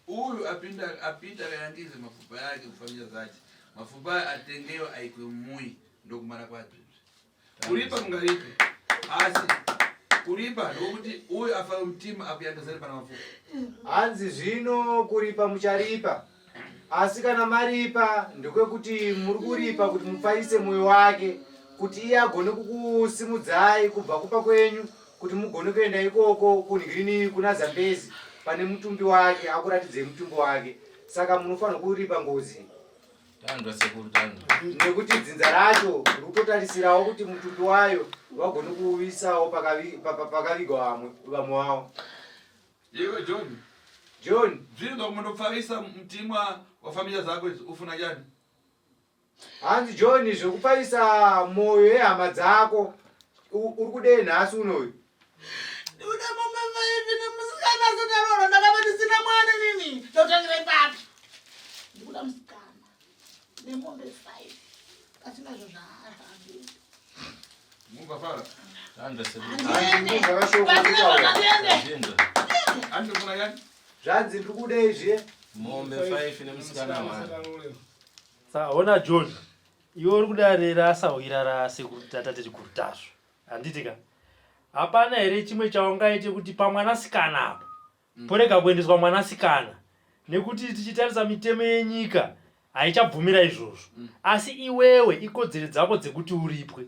Speaker 2: uyu apinda apita akayangize mafupa yake kufambisa zache mafupa aya atengeyo aikwe mui ndokumara kwacho kuripa mungaripe asi kuripa ndokuti uyu afa mutima akuyangizani pana mafupa.
Speaker 3: Hanzi zvino kuripa mucharipa asi kana maripa ndekwekuti muri kuripa kuti mupfaise mwoyo wake kuti iye agone kukusimudzai kubva kupa kwenyu kuti mugone kuenda ikoko kunhirini kuna Zambezi pane mutumbi wake akuratidzei mutumbi wake saka munofanirwa kuripa ngozi.
Speaker 8: Tandwa sekuru tandwa.
Speaker 3: Nekuti dzinza racho rikutotarisirawo kuti mutumbi wayo vagone kuuisawo pakavigwa vamwe vamwe wavo.
Speaker 2: Iwe John.
Speaker 3: John.
Speaker 2: Zvinhu zvakumondopfavisa mutimwa wafambisa zako izvi ufuna chani?
Speaker 3: Hanzi John zvekupfavisa moyo yehama dzako uri kudei nhasi unoyu?
Speaker 7: Ndikuda mombe vaivi nemusikana asati aroora ndakava ndisina mwana nini ndotangira ipapi ndikuda musikana nemombe 5 pasina zvo zvaari
Speaker 2: Mungafara.
Speaker 8: Tandwa sekuru.
Speaker 7: Handiende. Pasina zvakandiende.
Speaker 2: Andifuna yani?
Speaker 3: Zvanzi ndiri kudei zviye?
Speaker 8: Mombe 5 nemusikana mwana.
Speaker 5: Saka ona John, iwe uri kudare rasahwira rasekuru tata techikuru tasvu. Handiti ka? Hapana here chimwe chaungaite kuti pamwanasikana apa porega kuendeswa mwanasikana nekuti tichitarisa mitemo yenyika haichabvumira izvozvo. Asi iwewe ikodzero dzako dzekuti uripwe.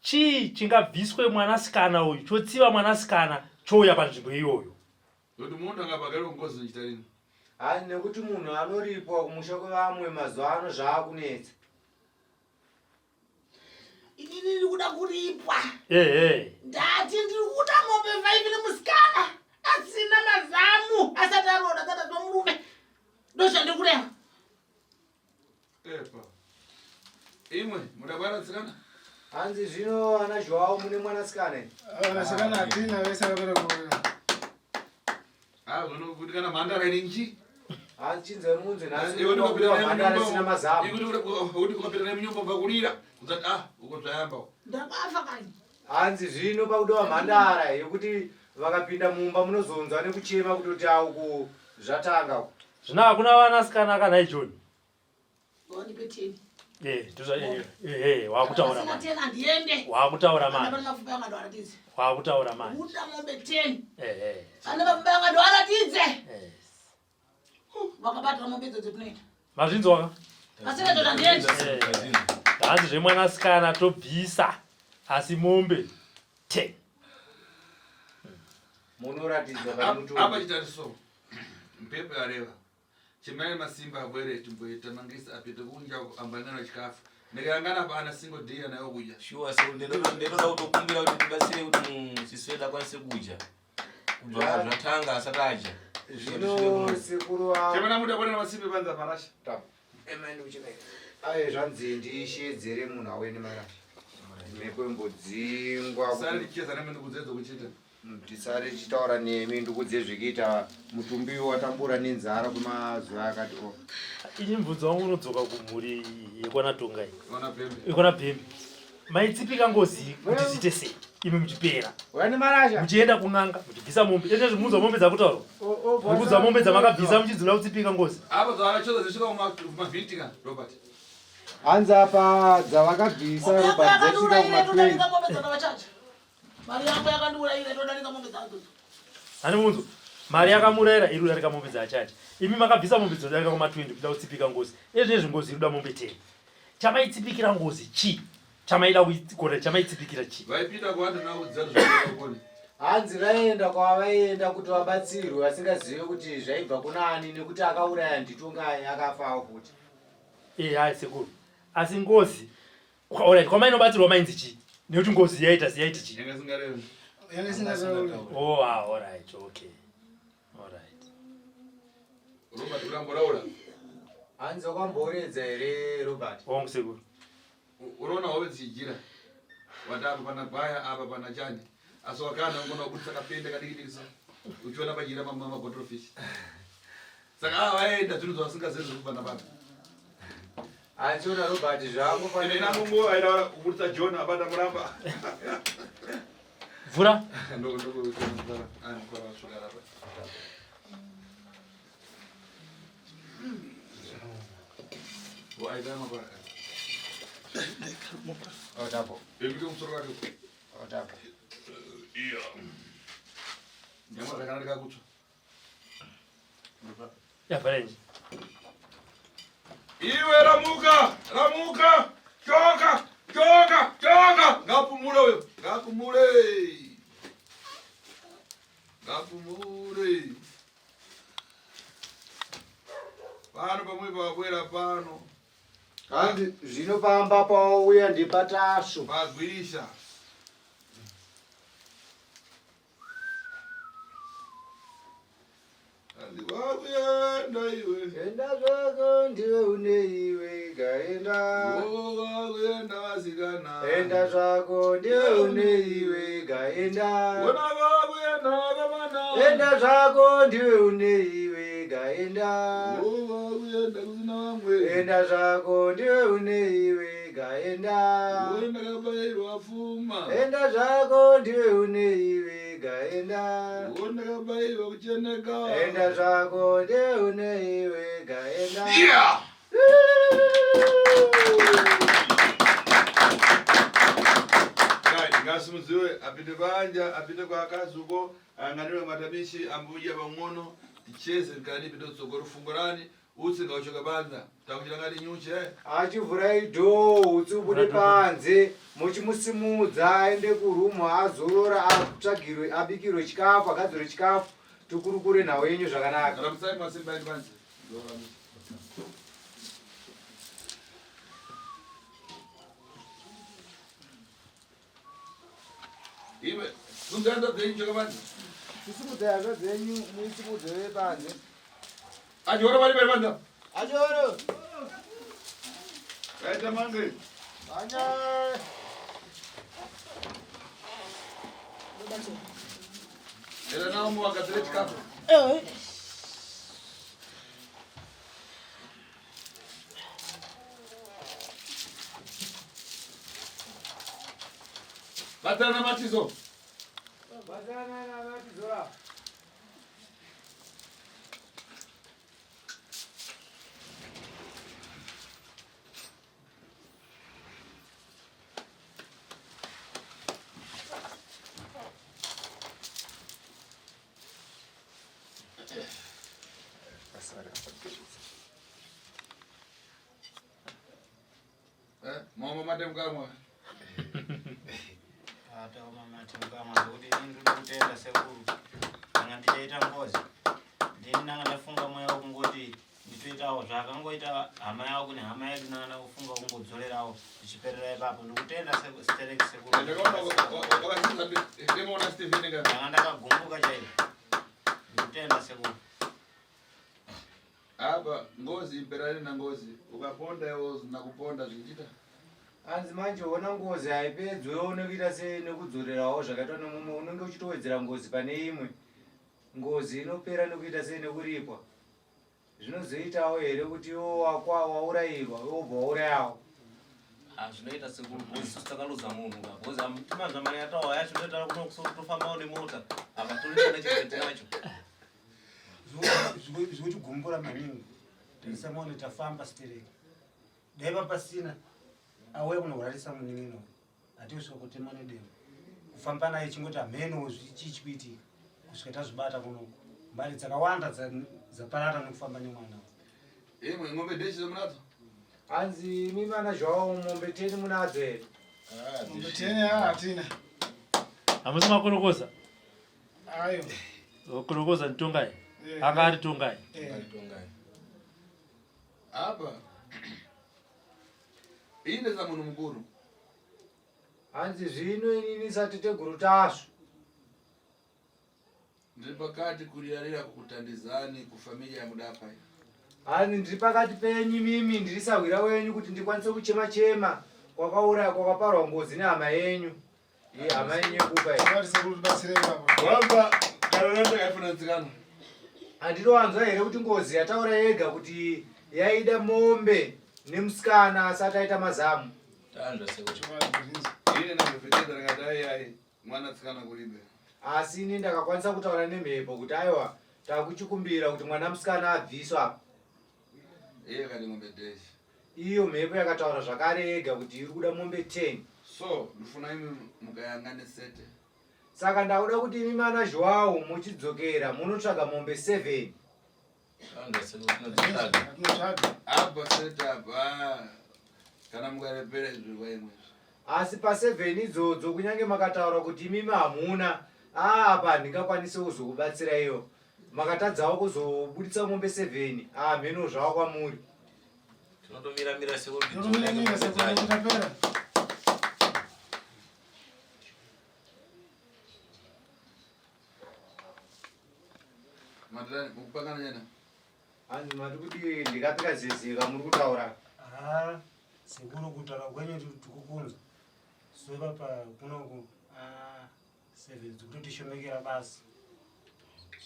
Speaker 5: Chii chingabviswe mwanasikana uyu chotsiva mwanasikana chouya panzvimbo iyoyo?
Speaker 2: Nekuti munhu angabhadhare ngozi nochita rini?
Speaker 3: Hanzi nekuti munhu anoripwa kumusha kwevamwe mazuva ano zvaakunetsa.
Speaker 7: Inini ndiri kuda kuripwa.
Speaker 5: Ehe.
Speaker 7: Ndati ndiri kuda mombe vaivi nemusikana asina mazamu asati aroora asati aziva murume. Ndozvandiri kureva.
Speaker 2: Epa. Imwe mudabara tsikana.
Speaker 3: Hanzi zvino ana Joao mune mwanasikana here?
Speaker 9: Vanasikana hatina vese vakapera kuroora.
Speaker 2: Ah, zvinokuti kana mhandara iri nji.
Speaker 3: Hanzi chinzai munzwe nhasi
Speaker 2: Iwe
Speaker 3: unokuti
Speaker 2: ndikapinda
Speaker 3: mhandara isina mazamu.
Speaker 2: Iwe kuti ukapinda naye munyumba ubva kurira. Uzati ah, uko zvayamba.
Speaker 7: Ndakafa kani.
Speaker 3: Hanzi zvino pakudiwa mhandara yekuti vakapinda mumba munozonzwa nekuchema kutoti auku zvatanga uku.
Speaker 5: Zvino hakuna vanasikana kana John.
Speaker 7: Wandipe teni.
Speaker 5: Eh, ndozva eh, eh, eh, wakutaura
Speaker 7: Pasina
Speaker 5: manje.
Speaker 7: teni handiende.
Speaker 5: Wakutaura
Speaker 7: Ana
Speaker 5: manje.
Speaker 7: pane mafupa yangu andoaratidze.
Speaker 5: Wakutaura manje.
Speaker 7: Kuda mombe 10.
Speaker 5: Eh, eh.
Speaker 7: Ana mafupa yangu andoaratidze.
Speaker 5: Eh.
Speaker 7: Vakabatira mombe idzodzo tinoenda.
Speaker 5: Mazvinzwa ka?
Speaker 7: Pasina zvo handiende.
Speaker 5: Eh. Hanzi zvemwanasikana tobvisa asi mombe 10.
Speaker 3: Munoratidzwa pane mutumbi.
Speaker 2: Apa chitariso. Mpepo yareva. Chemai masimba abwere timboita mangesi apite kunja ambanana chikafu. Ndikayangana pa ana single day anayo kudya.
Speaker 8: Sure so ndinoda kutokumbira kuti tibatsire kuti sisi wedu akwanise kudya. Kubva zvatanga asati adya.
Speaker 3: Zvino sekuru wa
Speaker 2: Chemana muda kuona masimba panza parasha.
Speaker 3: Aye zvanzi ndishedzere munhu auye nemarasha. Mhepo imbodzingwa.
Speaker 2: Sari ndicheza nemi ndikudzedza kuchita.
Speaker 3: Tisare tichitaura nemi ndikudze zvekuita mutumbi watambura nenzara kwemazuva akati o.
Speaker 5: Ini mubvunzo wangu unodzoka kumhuri yekwana Tongai.
Speaker 2: Yekwana Bhembe.
Speaker 5: Yekwana Bhembe. Maitsipika ngozi kuti zviite sei? imi muchipera
Speaker 3: Wani marasha.
Speaker 5: Muchienda kun'anga muchibvisa mombe. Ende zvimunzwa mombe dzakutaurwa. Mukudza mombe dzamakabvisa muchidzida kutsipika ngozi.
Speaker 2: Apa dzavakachoza dzisvika kuma 20 ka Robert.
Speaker 3: Hanzi apa dzavakabvisa Robert dzasvika kuma 20.
Speaker 7: Mari yangu yakandiurayira itodarika mombe dzadzo.
Speaker 5: Hani munzwa. Mari yakamurayira iri kudarika mombe dzachacha. Imi makabvisa mombe dzinodarika kuma 20 kuda kutsipika ngozi. Ezvinezvi ngozi iri kuda mombe 10. Chamaitsipikira ngozi chii? Chamaida kuikona chamaitsipikira chii?
Speaker 2: Vaipinda kuvanhu nakudzidza zvakone.
Speaker 3: Hanzi vaienda kwavaienda kuti vabatsirwe vasingazive kuti zvaibva kuna ani nekuti akauraya nditongai akafawo futi.
Speaker 5: Eh hayi sekuru. Asi ngozi alright kwamainobatsirwa mainzi chii? Nekuti ngozi yaita yaiti chii?
Speaker 2: Yanga isingarevi.
Speaker 9: Yanga isingatauri.
Speaker 5: Oh ah alright okay. Alright.
Speaker 2: Robert uramboraura.
Speaker 3: Hanzi wakamboredza here Robert?
Speaker 5: Hongu sekuru.
Speaker 2: Unoona hove dzichijira. Wati apa pana gwaya apa pana chani. Asi wakana unogona kubudisa kapende kadiki diki so. Uchiona pajira mama bottle fish. Saka ava vaenda zvinhu zvavasingazivi zviri kubva napapa.
Speaker 3: Hanzi ona Robert zvangu
Speaker 2: Ine namungu aida kubudisa John abata muramba.
Speaker 5: Mvura.
Speaker 2: Ndoko ndoko ndoko anokora shuga rapa. Wo aida mapara.
Speaker 3: Otapo.
Speaker 2: Ebike musoro wake.
Speaker 3: Otapo.
Speaker 2: Iya. Nyama dzakanaka kutsva.
Speaker 5: Yavharenji.
Speaker 2: Iwe ramuka, ramuka, choka, choka, choka. Ngapumule uyo, ngapumule. Ngapumule. Pano pamwe pawabwera pano.
Speaker 3: Hanzi zvino pamba pawauya ndipatasvu.
Speaker 2: Pagwirisha. Wakuenda iwe.
Speaker 3: Enda zvako ndiwe une iwe gaenda.
Speaker 2: Wakuenda vasikana.
Speaker 3: Enda zvako ndiwe une iwe gaenda.
Speaker 2: Wona wakuenda vakomana.
Speaker 3: Enda zvako ndiwe une iwe gaenda.
Speaker 2: Wakuenda kusina vamwe.
Speaker 3: Enda zvako ndiwe une iwe gaenda.
Speaker 2: Wenda kabairwa pfuma.
Speaker 3: Enda zvako ndiwe une iwe gaenda.
Speaker 2: Wenda kabairwa kucheneka.
Speaker 3: Enda zvako ndiwe une iwe gaenda.
Speaker 2: Yeah! Ngasimudziwe apinde banja apinde kwaakazi uko ayanganirwe matabishi ambuya pang'ono ticheze mkani pinde kutsogolo fungurani utsi ngauchoka banza takuchira ngati nyuchi eh
Speaker 3: Achivhurai dhoo utsi ubude panze muchimusimudza aende kurumu azorora atsvagirwe abikirwe chikafu agadzirwe chikafu tikurukure nhau yenyu zvakanaka.
Speaker 2: Rambisai masimba edu panze. Iwe, sungai dzenyu choka panze.
Speaker 3: Chisimudzai hazva dzenyu muisimudze panze.
Speaker 2: Achiona pari pari panze.
Speaker 3: Achoro.
Speaker 2: Kaita mange.
Speaker 3: Anya.
Speaker 2: Ela nawo muwagadzire chikafu.
Speaker 7: Eh.
Speaker 2: Batsirana matizo.
Speaker 3: Batsirana namatizo.
Speaker 2: Eh, mama mate mukamwa.
Speaker 4: Ataoma mate mukamwa zvekuti ini ndinoda kutenda sekuru. Ndanga ndichaita ngozi. Ndini ndanga ndafunga mweya wekungoti nditoitawo zvakangoita hama yavo kune hama yedu ndanga ndakufunga kungodzorerawo zvichiperera ipapo. Ndikutenda stereki sekuru.
Speaker 2: Ndakaona wakasiza ndemaona Stephen nga.
Speaker 4: Ndanga ndakagumbuka chaizvo. Ndikutenda sekuru.
Speaker 2: Apa ngozi imperani na ngozi. Ukaponda iwo nakuponda zvichiita.
Speaker 3: Hanzi manje ona ngozi haipedzwe unokuita sei nekudzorerawo zvakaitwa nemumwe unenge uchitowedzera ngozi pane imwe. Ngozi inopera nekuita sei nekuripwa. Zvinozoitawo here kuti iwe wakwa waurayirwa iwe wobva waurayawo.
Speaker 6: Ah, zvinoita sekuru because isusu takaluza munhu ka because timazva mari yatawa yacho toitaura kuno kusoro tofambawo nemota apa toita nechete yacho
Speaker 4: Zvinochigumbura maningi. Taisamaone tafamba stereki. Dai papasina auya kunohwararisa munin'ina uyu. Hatiusvika kutema nedemo. Kufamba naye chingoti hameno chii chikuitika kusvika tazvibata kunoku. Mari dzakawanda dzaparara nekufamba nemwana uyu.
Speaker 2: Imwe ng'ombe dechi munadzo?
Speaker 3: Hanzi imi vana Joao mombe teni munadzo here?
Speaker 9: Mombe teni hatina.
Speaker 5: Hamusi makorokoza?
Speaker 9: Ayo.
Speaker 5: Korokoza nditongai. Anga ari tongai.
Speaker 8: Tongai.
Speaker 2: Apa. Ine za munhu mukuru.
Speaker 3: Hanzi zvino inini sateteguru Tasvu.
Speaker 2: Ndiri pakati kurirarira kukutandizani kufamilia yamudapa iyi.
Speaker 3: Hanzi ndiri pakati penyu imimi ndiri sahwira wenyu kuti ndikwanise kuchema chema kwakauraya kwakaparwa ngozi nehama yenyu. Iyi hama yenyu yekupa iyi.
Speaker 9: Ngati sekuru tibatsire ipapo.
Speaker 2: Wamba kana ndakaifuna tsikana.
Speaker 3: Handinowanzwa here kuti ngozi yataura yega kuti yaida mombe nemusikana asati aita mazamu.
Speaker 8: Tanzwa sekuru.
Speaker 9: Chokwadi zvinzi.
Speaker 2: Ine ndambofetedza ndakati ai ai mwana tsikana kuribe.
Speaker 3: Asi ini ndakakwanisa kutaura nemhepo kuti aiwa takuchikumbira kuti mwana musikana abviswe apa.
Speaker 2: Iye akati ng'ombe deshi.
Speaker 3: Iyo mhepo yakataura zvakare yega kuti iri kuda mombe 10.
Speaker 2: So ndifuna imi mukayanga nesete.
Speaker 3: Saka ndakuda kuti imi mana Joao muchidzokera munotsvaga mombe 7.
Speaker 8: Tanzwa sekuru tinodzitsvaga.
Speaker 9: Tinotsvaga.
Speaker 2: Apa sete apa kana mukarepera izvi kwaimwe izvi.
Speaker 3: Asi pa 7 idzodzo kunyange makataura kuti imimi hamuna, aa apa handingakwanise kuzokubatsira iyo. Makatadzawo kuzobuditsa mombe 7, aa mheno zvava kwamuri.
Speaker 8: Tinotomira mira sekuru
Speaker 9: Tinotomira mira sekuru tapera.
Speaker 2: Matirani mukupangana nyana.
Speaker 3: Hanzi mati kuti ndikapika zezeka muri kutaura.
Speaker 4: Ah, sekuru kutaura kwenyu tikukunzwa. So ipapa kunoku ah, seven dzikutotishomekera basi.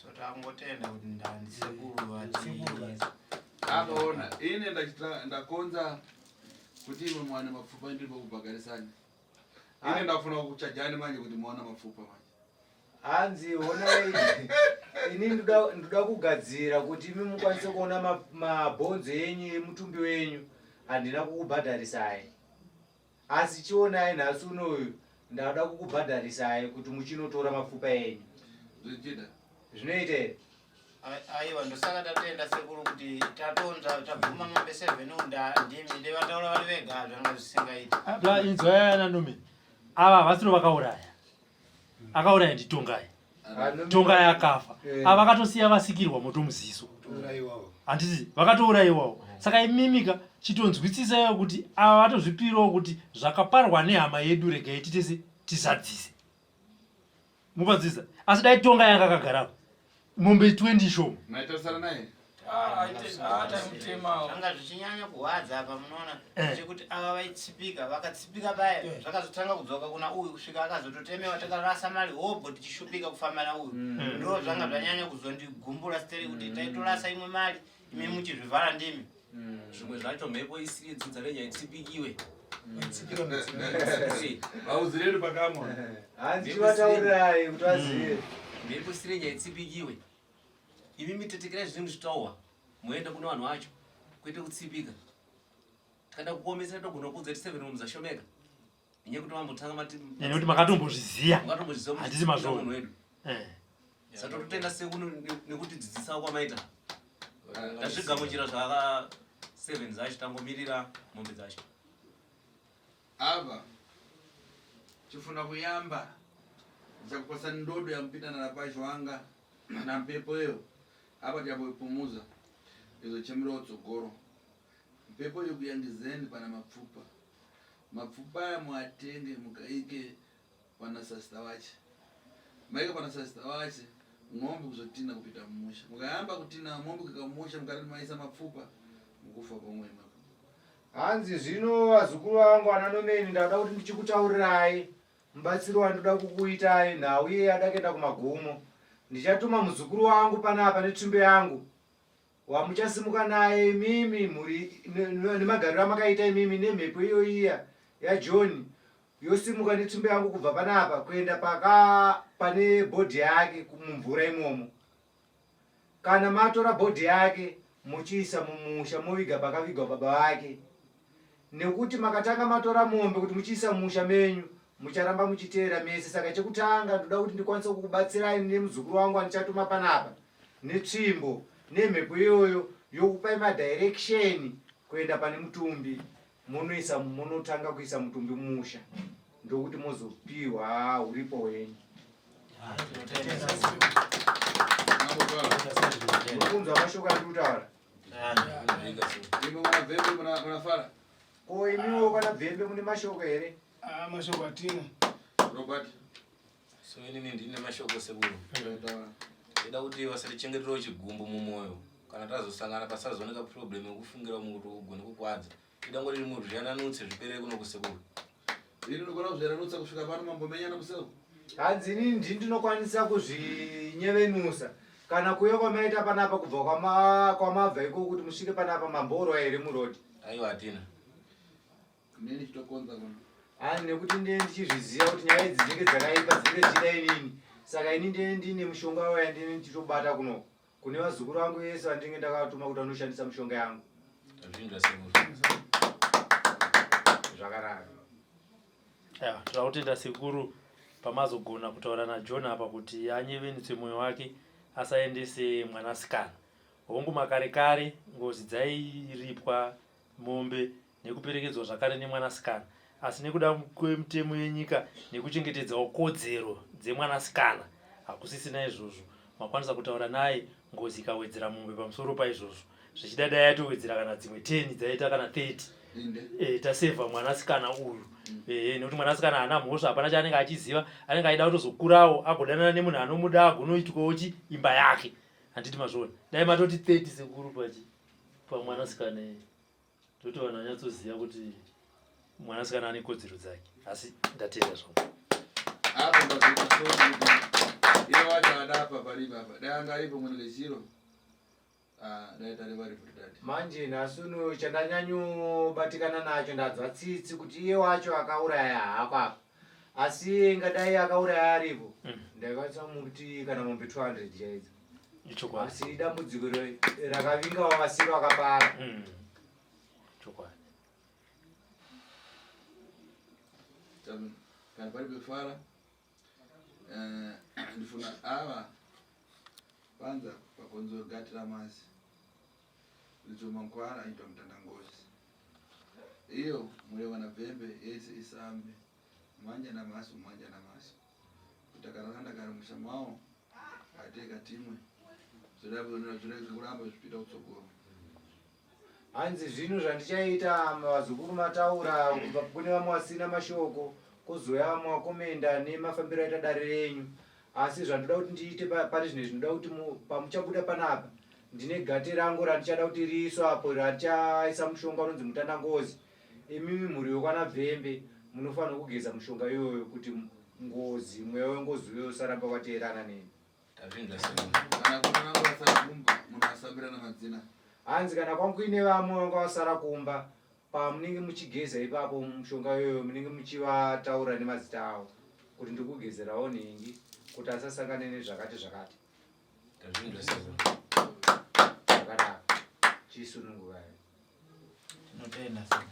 Speaker 10: So takungotenda kuti ndandisekuru vati.
Speaker 4: Sekuru basi.
Speaker 2: Akaona ine ndachita ndakonza kuti imwe mwana mapfupa ndiri kubhagarisani. Ine ndafuna kuchajani manje kuti muone mapfupa manje.
Speaker 3: Hanzi honai ini ndoda kugadzira kuti imi mukwanise kuona mabhonzo enyu emutumbi wenyu handina kukubhadharisai. Asi chionai nhasi unoyu ndada kukubhadharisai kuti muchinotora mapfupa enyu.
Speaker 2: Zvichida.
Speaker 3: Zvinoita here?
Speaker 10: Aiwa ndosaka tatenda sekuru kuti tatonza tabvuma mombe 7 unda ndimi ndevataura vari vega zvanga zvisingaiti.
Speaker 5: Bla inzwai ana Nome. Ava havasiro vakauraya. Akauraya ndiTongai. Tongai akafa. Ava vakatosiya vasikirwa moto muziso. Handiti vakatourayiwawo. Saka imimika chitonzwisisaiwo kuti ava vatozvipirawo kuti zvakaparwa nehama yedu regai titese tizadzise. Mupanzwisisa? Asi dai Tongai anga akagarapo mombe 20 shoma.
Speaker 2: Maitarisana naye?
Speaker 10: Zvanga zvichinyanya kuhwadza apa munoona chekuti ava vaitsipika vakatsipika paya zvakazotanga kudzoka kuna uyu kusvika akazototemewa takarasa mari hobho tichishupika kufamba nauyu ndo zvanga zvanyanya kuzondigumbura siteri kuti taitorasa imwe mari imi muchizvivhara ndimi
Speaker 6: Zvimwe zvacho mhepo isiri yedzinza renyu haitsipikiwe.
Speaker 2: Vauziredu pakamwa.
Speaker 3: Hanzi chivataurirai kuti vazive.
Speaker 6: Mhepo isiri yenyu haitsipikiwe. Imi mitetekerai zvinhu zvitaurwa moenda kune vanhu vacho kwete kutsipika. Tikada kukuomesera togona kuudza kuti 7 rooms dzashomeka. Nenyaya yekuti vambotanga mati
Speaker 5: Nekuti makatombozviziya.
Speaker 6: Makatombozviziya kuti
Speaker 5: Handiti mazvoona.
Speaker 6: munhu wedu. Saka tototenda sekuru nekutidzidzisa kwamaita. Tazvigamuchira zvaka 7 dzacho tangomirira mombe dzacho.
Speaker 2: Apa chifuna kuyamba ndichakukwasa ndodo yamupinda narapacho wanga nampepo iyo apa tiyaboipumuza izochemera utsogoro mpepo iyo kuyangizeni pana mapfupa mapfupa aya muatenge mukaike pana sasita wache maika pana sasita wache ng'ombe kuzotina kupinda mumusha mukayamba kutina mombe kuika mumusha mukati maisa mapfupa mukufa pomwe ipapo.
Speaker 3: Hanzi zvino vazukuru vangu ana Nomeni ndauda kuti ndichikutaurirai mubatsiro wandoda kukuitai nhau iye yada kuenda kumagumo. Ndichatuma muzukuru wangu panapa netsvimbo yangu wamuchasimuka naye imimi mhuri nemagariro amakaita imimi nemhepo iyo iya. yaJohn yosimuka netsvimbo yangu kubva panapa kuenda paka pane bhodhi yake mumvura imomo. Kana matora bhodhi yake mochiisa mumusha moviga pakavigwa baba vake. Nekuti makatanga matora mombe kuti muchiisa mumusha menyu mucharamba muchiteera mese saka chekutanga ndoda kuti ndikwanise kukubatsirai nemuzukuru wangu andichatuma panapa netsvimbo nemhepo iyoyo yokupai madirection kuenda pane mutumbi monoisa monotanga kuisa mutumbi mumusha ndokuti mozopiwa uripo hwenyu. Muri kunzwa mashoko andiri kutaura? Ko imiwo kana Bvembe mune mashoko here?
Speaker 9: Ah, mashoko atina.
Speaker 2: Robert.
Speaker 8: So inini ndine mashoko sekuru. Ndida kuti vasatichengeterewo chigumbu mumwoyo kana tazosangana pasazooneka problem yekufungira umwe kuti ugone kukwadza. Ndida ngoti rimwe zviyananutse zvipere kuno kusekuru.
Speaker 2: Ini ndinogona kuzviyananutsa kusvika pano mambomenyana museu.
Speaker 3: Hanzi inini ndini ndinokwanisa kuzvinyevenusa kana kuuya kwamaita panapa kubva kwamabva ikoko kuti musvike panapa mamboorwa here muroad?
Speaker 8: Aiwa hatina.
Speaker 2: Neni chitokonza kuno.
Speaker 3: Hani nekuti ndiye ndichizviziva kuti nyaya idzi dzinenge dzakaipa dzinenge dzichida inini saka ini ndiye ndine mushonga waya ndine ndichitobata kuno kune vazukuru vangu vese vandinenge ndakavatuma kuti vanoshandisa mishonga yangu.
Speaker 8: Tazvinzwa sekuru.
Speaker 3: Zvakanaka.
Speaker 5: Aiwa, tinoda kutenda sekuru pamazogona kutaura naJohn apa kuti anyevenutse mwoyo wake asaendese mwanasikana. Hongu makare kare ngozi dzairipwa mombe nekuperekedzwa zvakare nemwanasikana asi nekuda kwemitemo yenyika nekuchengetedzawo kodzero dzemwanasikana hakusisina izvozvo. Makwanisa kutaura naye ngozi ikawedzera mombe pamusoro paizvozvo zvichida dai yatowedzera kana dzimwe 10 dzaita kana 30 e, tasevha mwanasikana uyu e, nekuti mwanasikana haana mhosva hapana chaanenge achiziva anenge achida kutozokurawo agodanana nemunhu anomuda agonoitwawo chi imba yake handiti mazviona dai matoti 30 sekuru pachi pamwanasikana iyi toti vanhu vanyatsoziva kuti mwanasikana ane kodzero dzake asi ndatenda zvangu
Speaker 2: Apa ndazoita sorry kuti iye wacho adapa paripo apa dai anga aripo mwene lechiro ah, dai tari varipo tati
Speaker 3: Manje nhasi uno chandanyanyobatikana nacho ndanzwa tsitsi kuti iye wacho akauraya hako apa asi iye ingadai akauraya aripo ndaikwanisa kumuti kana mombe 200 chaidzo.
Speaker 5: Ichokwadi.
Speaker 3: Asi dambudziko rakavinga vasiri vakapara.
Speaker 5: Chokwadi.
Speaker 2: Kana pari pefara eh, ndifuna ava panza pakonzo gatira masi licho mankwara aitwa mutandangozi iyo murewa na bvembe yese isambe manja na maso manja na maso kuti akararanda kari musha mawo ateka timwe zvirege kuramba zvichipinda kutsogoro.
Speaker 3: Hanzi zvinhu zvandichaita vazukuru mataura kubva kune vamwe vasina mashoko kozouya vamwe vakomenda nemafambiro aita dare renyu asi zvandoda kuti ndiite pari zvino zvinoda kuti pamuchabuda panapa ndine gate rangu randichada kuti riiswe apo randichaisa mushonga unonzi mutandangozi imimi mhuri yokwana Bvembe munofanirwa kugeza mushonga iyoyo kuti ngozi mweya wengozi uyoyo usaramba wakateerana nemi.
Speaker 8: Tazvinzwa sekuru.
Speaker 2: Kana kuna vangu vasara kumba munhu asambira namadzina.
Speaker 3: Hanzi kana kwangu kuine vamwe vanga vasara kumba pamunenge muchigeza ipapo mushonga iyoyo munenge muchivataura nemazita avo kuti ndikugezerawo nhingi kuti asasangane nezvakati zvakati.
Speaker 8: Tazvinzwa sekuru.
Speaker 3: Zvakanaka. Chisunungukai.
Speaker 10: Tinotenda sekuru.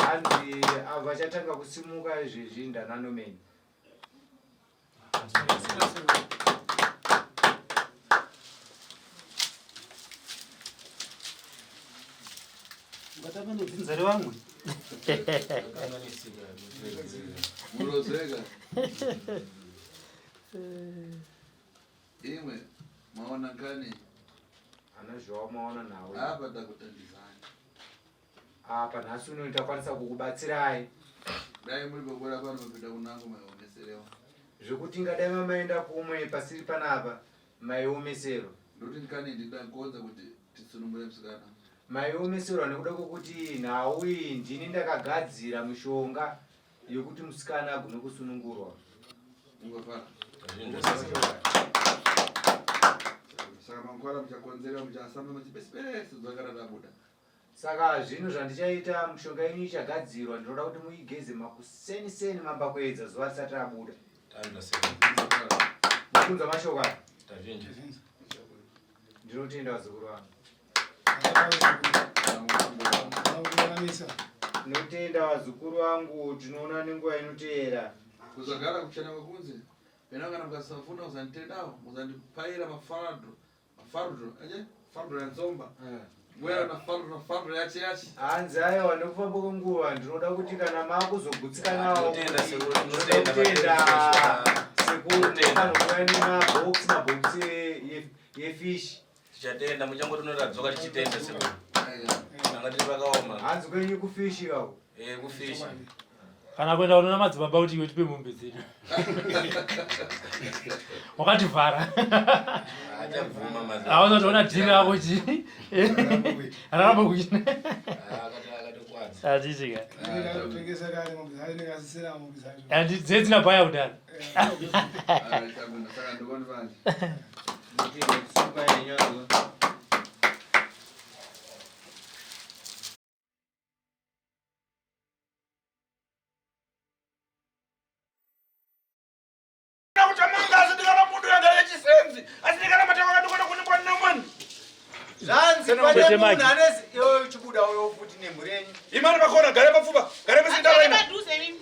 Speaker 3: Hanzi avo vachatanga kusimuka izvezvi ndananomeni.
Speaker 4: Ungatamba nedzinza revamwe.
Speaker 2: Murozeka. Imwe maona kani
Speaker 3: Ana zvawo maona nawo.
Speaker 2: Apa takutandizani.
Speaker 3: Apa nhasi uno takwanisa kukubatsirai.
Speaker 2: Dai muri pabora pano mapinda kunango maiomeserewa.
Speaker 3: Zvekuti ingadai mamaenda kumwe pasiri panapa maiomeserwa.
Speaker 2: Ndokuti ndikani ndindakonza kuti tisunungure musikana.
Speaker 3: Maiomeserwa nekuda kwekuti nhau iyi ndini ndakagadzira mushonga yekuti musikana agone kusunungurwa.
Speaker 2: Ungafara. Saka mangwana muchakonzera muchasamba muchipesipese dzakara rabuda.
Speaker 3: Saka zvino zvandichaita mishonga yenyu ichagadzirwa ndinoda kuti muigeze makuseni seni mambakuedza zuva risati rabuda. Mukunzwa mashoko aya? Ndinotenda vazukuru vangu. Ndinotenda vazukuru vangu tinoona nenguva inoteera.
Speaker 2: Kuzagara kuchena kwekunze pena kana mukasafuna kuzanditendawo muzandipaira mafarado mafardo aje fardo yanzomba mweya na fardo na fardo yache yache
Speaker 3: Hanzi aiwa nekufamba kwenguva ndinoda kuti kana makuzogutsikanawo
Speaker 8: Tinotenda sekuru, tinotenda
Speaker 3: tinotenda sekuru
Speaker 8: Tinotenda.
Speaker 3: munofanira kuuya nemabhokisi mabhokisi yefish.
Speaker 8: Tichatenda muchangotinora dzoka tichitenda sekuru. Tanga tiri pakaoma.
Speaker 3: Hanzi kwenyu kufish ikako.
Speaker 8: Eh kufish.
Speaker 5: Kana kuenda unoona madzibaba kuti iwe tipe mombe dzedu. Wakativhara.
Speaker 8: Achabvuma madzibaba.
Speaker 5: Hauzotoona dhiri rako chi. Raramba kuchina.
Speaker 8: Akatokwadza.
Speaker 5: Handiti ka.
Speaker 9: Tengesa kare mombe dzacho inenge asisina mombe dzacho.
Speaker 5: Handi dzedzina bhaya kudaro.
Speaker 2: Saka ndikoni manje.
Speaker 3: Suka yenyu.
Speaker 2: Kutamanga asi ndikana mundu yanga yechisenzi asi ndikana matako akandikona kuningwa namani.
Speaker 3: Zvanzi
Speaker 5: Kwete
Speaker 3: pane
Speaker 5: magi.
Speaker 3: munhu ane iwe uchibuda uyo futi nemhuri yenyu.
Speaker 2: Imani pakona gare papfuba gare pasindaraina.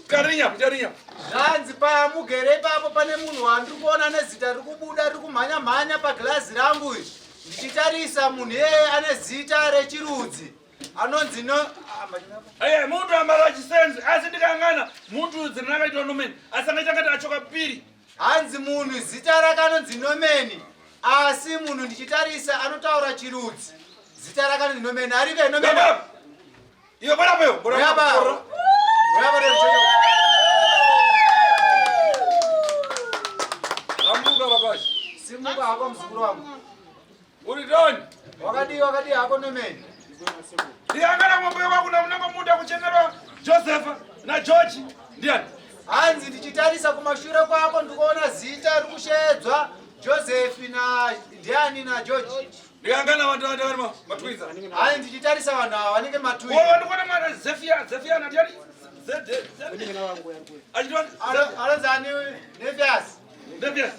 Speaker 2: Karinya kutarinya.
Speaker 3: Zvanzi paya mugere ipapo pane munhu wandiri kuona nezita riri kubuda riri kumhanya mhanya pagirazi rangu iri. Ndichitarisa munhu iyeye ane zita rechirudzi anonzi no ah,
Speaker 2: Aye muntu ambara chisenzi asi ndikangana muntu dzina rakaitwa nomeni asi angaita ngati achoka piri.
Speaker 3: Hanzi munhu zita rake anonzi Nomeni asi munhu ndichitarisa anotaura chirudzi. Zita rake anonzi Nomeni ariko Nomeni.
Speaker 2: Baba. Iyo bora peyo bora.
Speaker 3: Uya ba. Uya ba rero.
Speaker 2: Amuka babashi.
Speaker 3: Simuka hako muzukuru wangu.
Speaker 2: Uri doni.
Speaker 3: Wakadii wakadii hako Nomeni.
Speaker 2: Ndikangana mombe wangu na munango munda kuchemerwa Joseph na George ndiani?
Speaker 3: Hanzi ndichitarisa kumashure kwako ndikuona zita riri kusheedzwa Joseph na ndiani na George.
Speaker 2: Ndikangana vantu vantu vari matwiza.
Speaker 3: Hanzi ndichitarisa vanhu ava vanenge matwins.
Speaker 2: Oyo ndikuona mwana Zefia Zefia na ndiani? Zed Zed. Achitwa
Speaker 3: Anonzi ani Nefias.
Speaker 2: Nefias.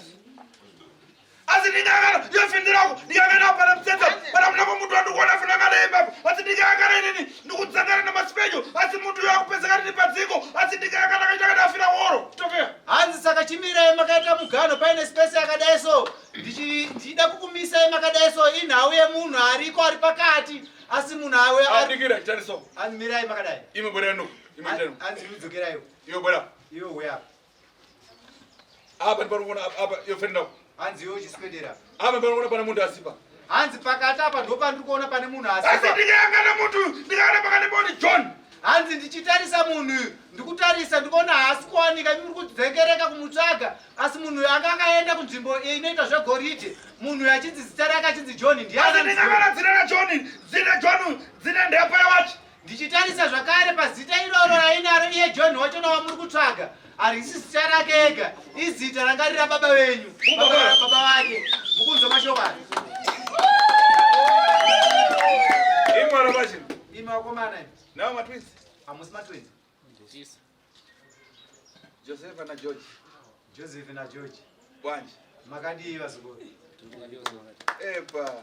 Speaker 2: Asi ndikangana yofindirako ndikangana pana mutsetsa pana munango muntu wandikuona funangana ipapo asi ndikangana inini ndikutsangana namasipenyo asi muntu yakupeseka ndini padziko asi ndikangana kaita kana afira woro tofea
Speaker 3: Hanzi saka chimirai makaita mugano paine space yakadai so ndichida kukumisai makadai so inhau yemunhu ariko ari pakati asi munhu awe
Speaker 2: andikira chitariso
Speaker 3: Hanzi mirai makadai.
Speaker 2: ime bwera nuku ime teno
Speaker 3: Hanzi mudzokeraiwo.
Speaker 2: iwe bwera
Speaker 3: Iwe uya.
Speaker 2: apa ndipanoona apa iyo fendako
Speaker 3: Hanzi iwe uchiswedera.
Speaker 2: apa ndipanoona pane muntu asipa
Speaker 3: Hanzi pakati apa ndopandiri kuona pane munhu
Speaker 2: asi
Speaker 3: asipa.
Speaker 2: ndikangana muntu ndikangana pakati poni John
Speaker 3: Hanzi ndichitarisa munhu ndikutarisa ndikuona haasi kuwanika imi muri kudzengereka kumutsvaga asi munhu uyu anga akaenda kunzvimbo inoita zvegoridhe munhu uyu achinzi zita rake achinzi John
Speaker 2: asi
Speaker 3: ndiani
Speaker 2: ndikangana dzina raJohn dzina John dzina ndepa wachi
Speaker 3: ndichitarisa zvakare pazita iroro rainaro iye John wachona wamuri kutsvaga harisi zita rake ega izita ranga rira baba venyu baba baba vake mukunzwa mashoko aya
Speaker 2: imwana pachi
Speaker 3: imi vakomana imi
Speaker 2: nawo matwins
Speaker 3: hamusi matwins
Speaker 2: Joseph na George
Speaker 3: Joseph naGeorge
Speaker 2: bwanje
Speaker 3: makadii vazukuru
Speaker 2: epa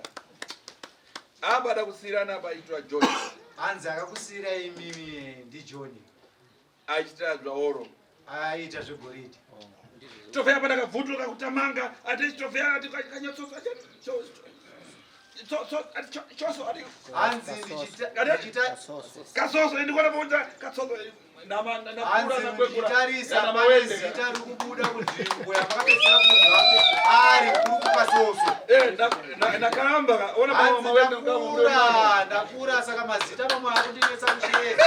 Speaker 2: apa adakusiyirana apa aitwa George
Speaker 3: hanzi akakusiyirai imimi ndiJohn
Speaker 2: achita zvaoro
Speaker 3: aiita zvegoridhe
Speaker 2: tofea panakabvutuka kutamanga ati chitofea ati kanyatsoso choso ati
Speaker 3: hanzi ndichita
Speaker 2: kasoso indikuona pakuti kasoso
Speaker 3: hanzi ndichitarisa pane zita riri kubuda kunzvimbo yamakapedzisira kubva ari kuri kukasoso
Speaker 2: nakaramba ona
Speaker 3: hanzi ndakura ndakura saka mazita mamwe akundinetsa kusheedza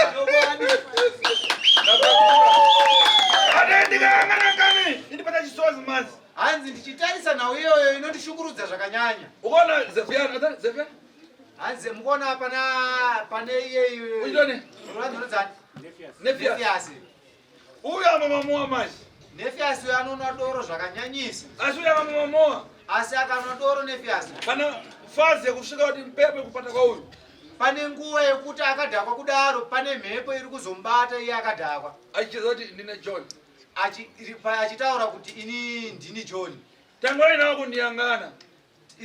Speaker 2: ati ndikangana indipata chisozi manzi
Speaker 3: hanzi ndichitarisa nhau iyoyo inondishungurudza zvakanyanya
Speaker 2: ukaona zefiana zefiana
Speaker 3: hanzi mukuona pana pane iyeyi
Speaker 2: Uchitoni?
Speaker 3: ruranzorodzani
Speaker 2: Nefias.
Speaker 3: nefiasi
Speaker 2: uyu amamamoa manje
Speaker 3: nefiasi uyo anonwa doro zvakanyanyisa
Speaker 2: asi uyu amamamoa
Speaker 3: asi akanwa doro nefiasi
Speaker 2: pana fazi yekusvika kuti mpepe kupata kwauyu
Speaker 3: Pane nguva yekuti akadhakwa kudaro, pane mhepo iri kuzomubata iye akadhakwa.
Speaker 2: Achicheza kuti ndine John.
Speaker 3: Achitaura kuti ini ndini John.
Speaker 2: Tangai nawo kundiyangana.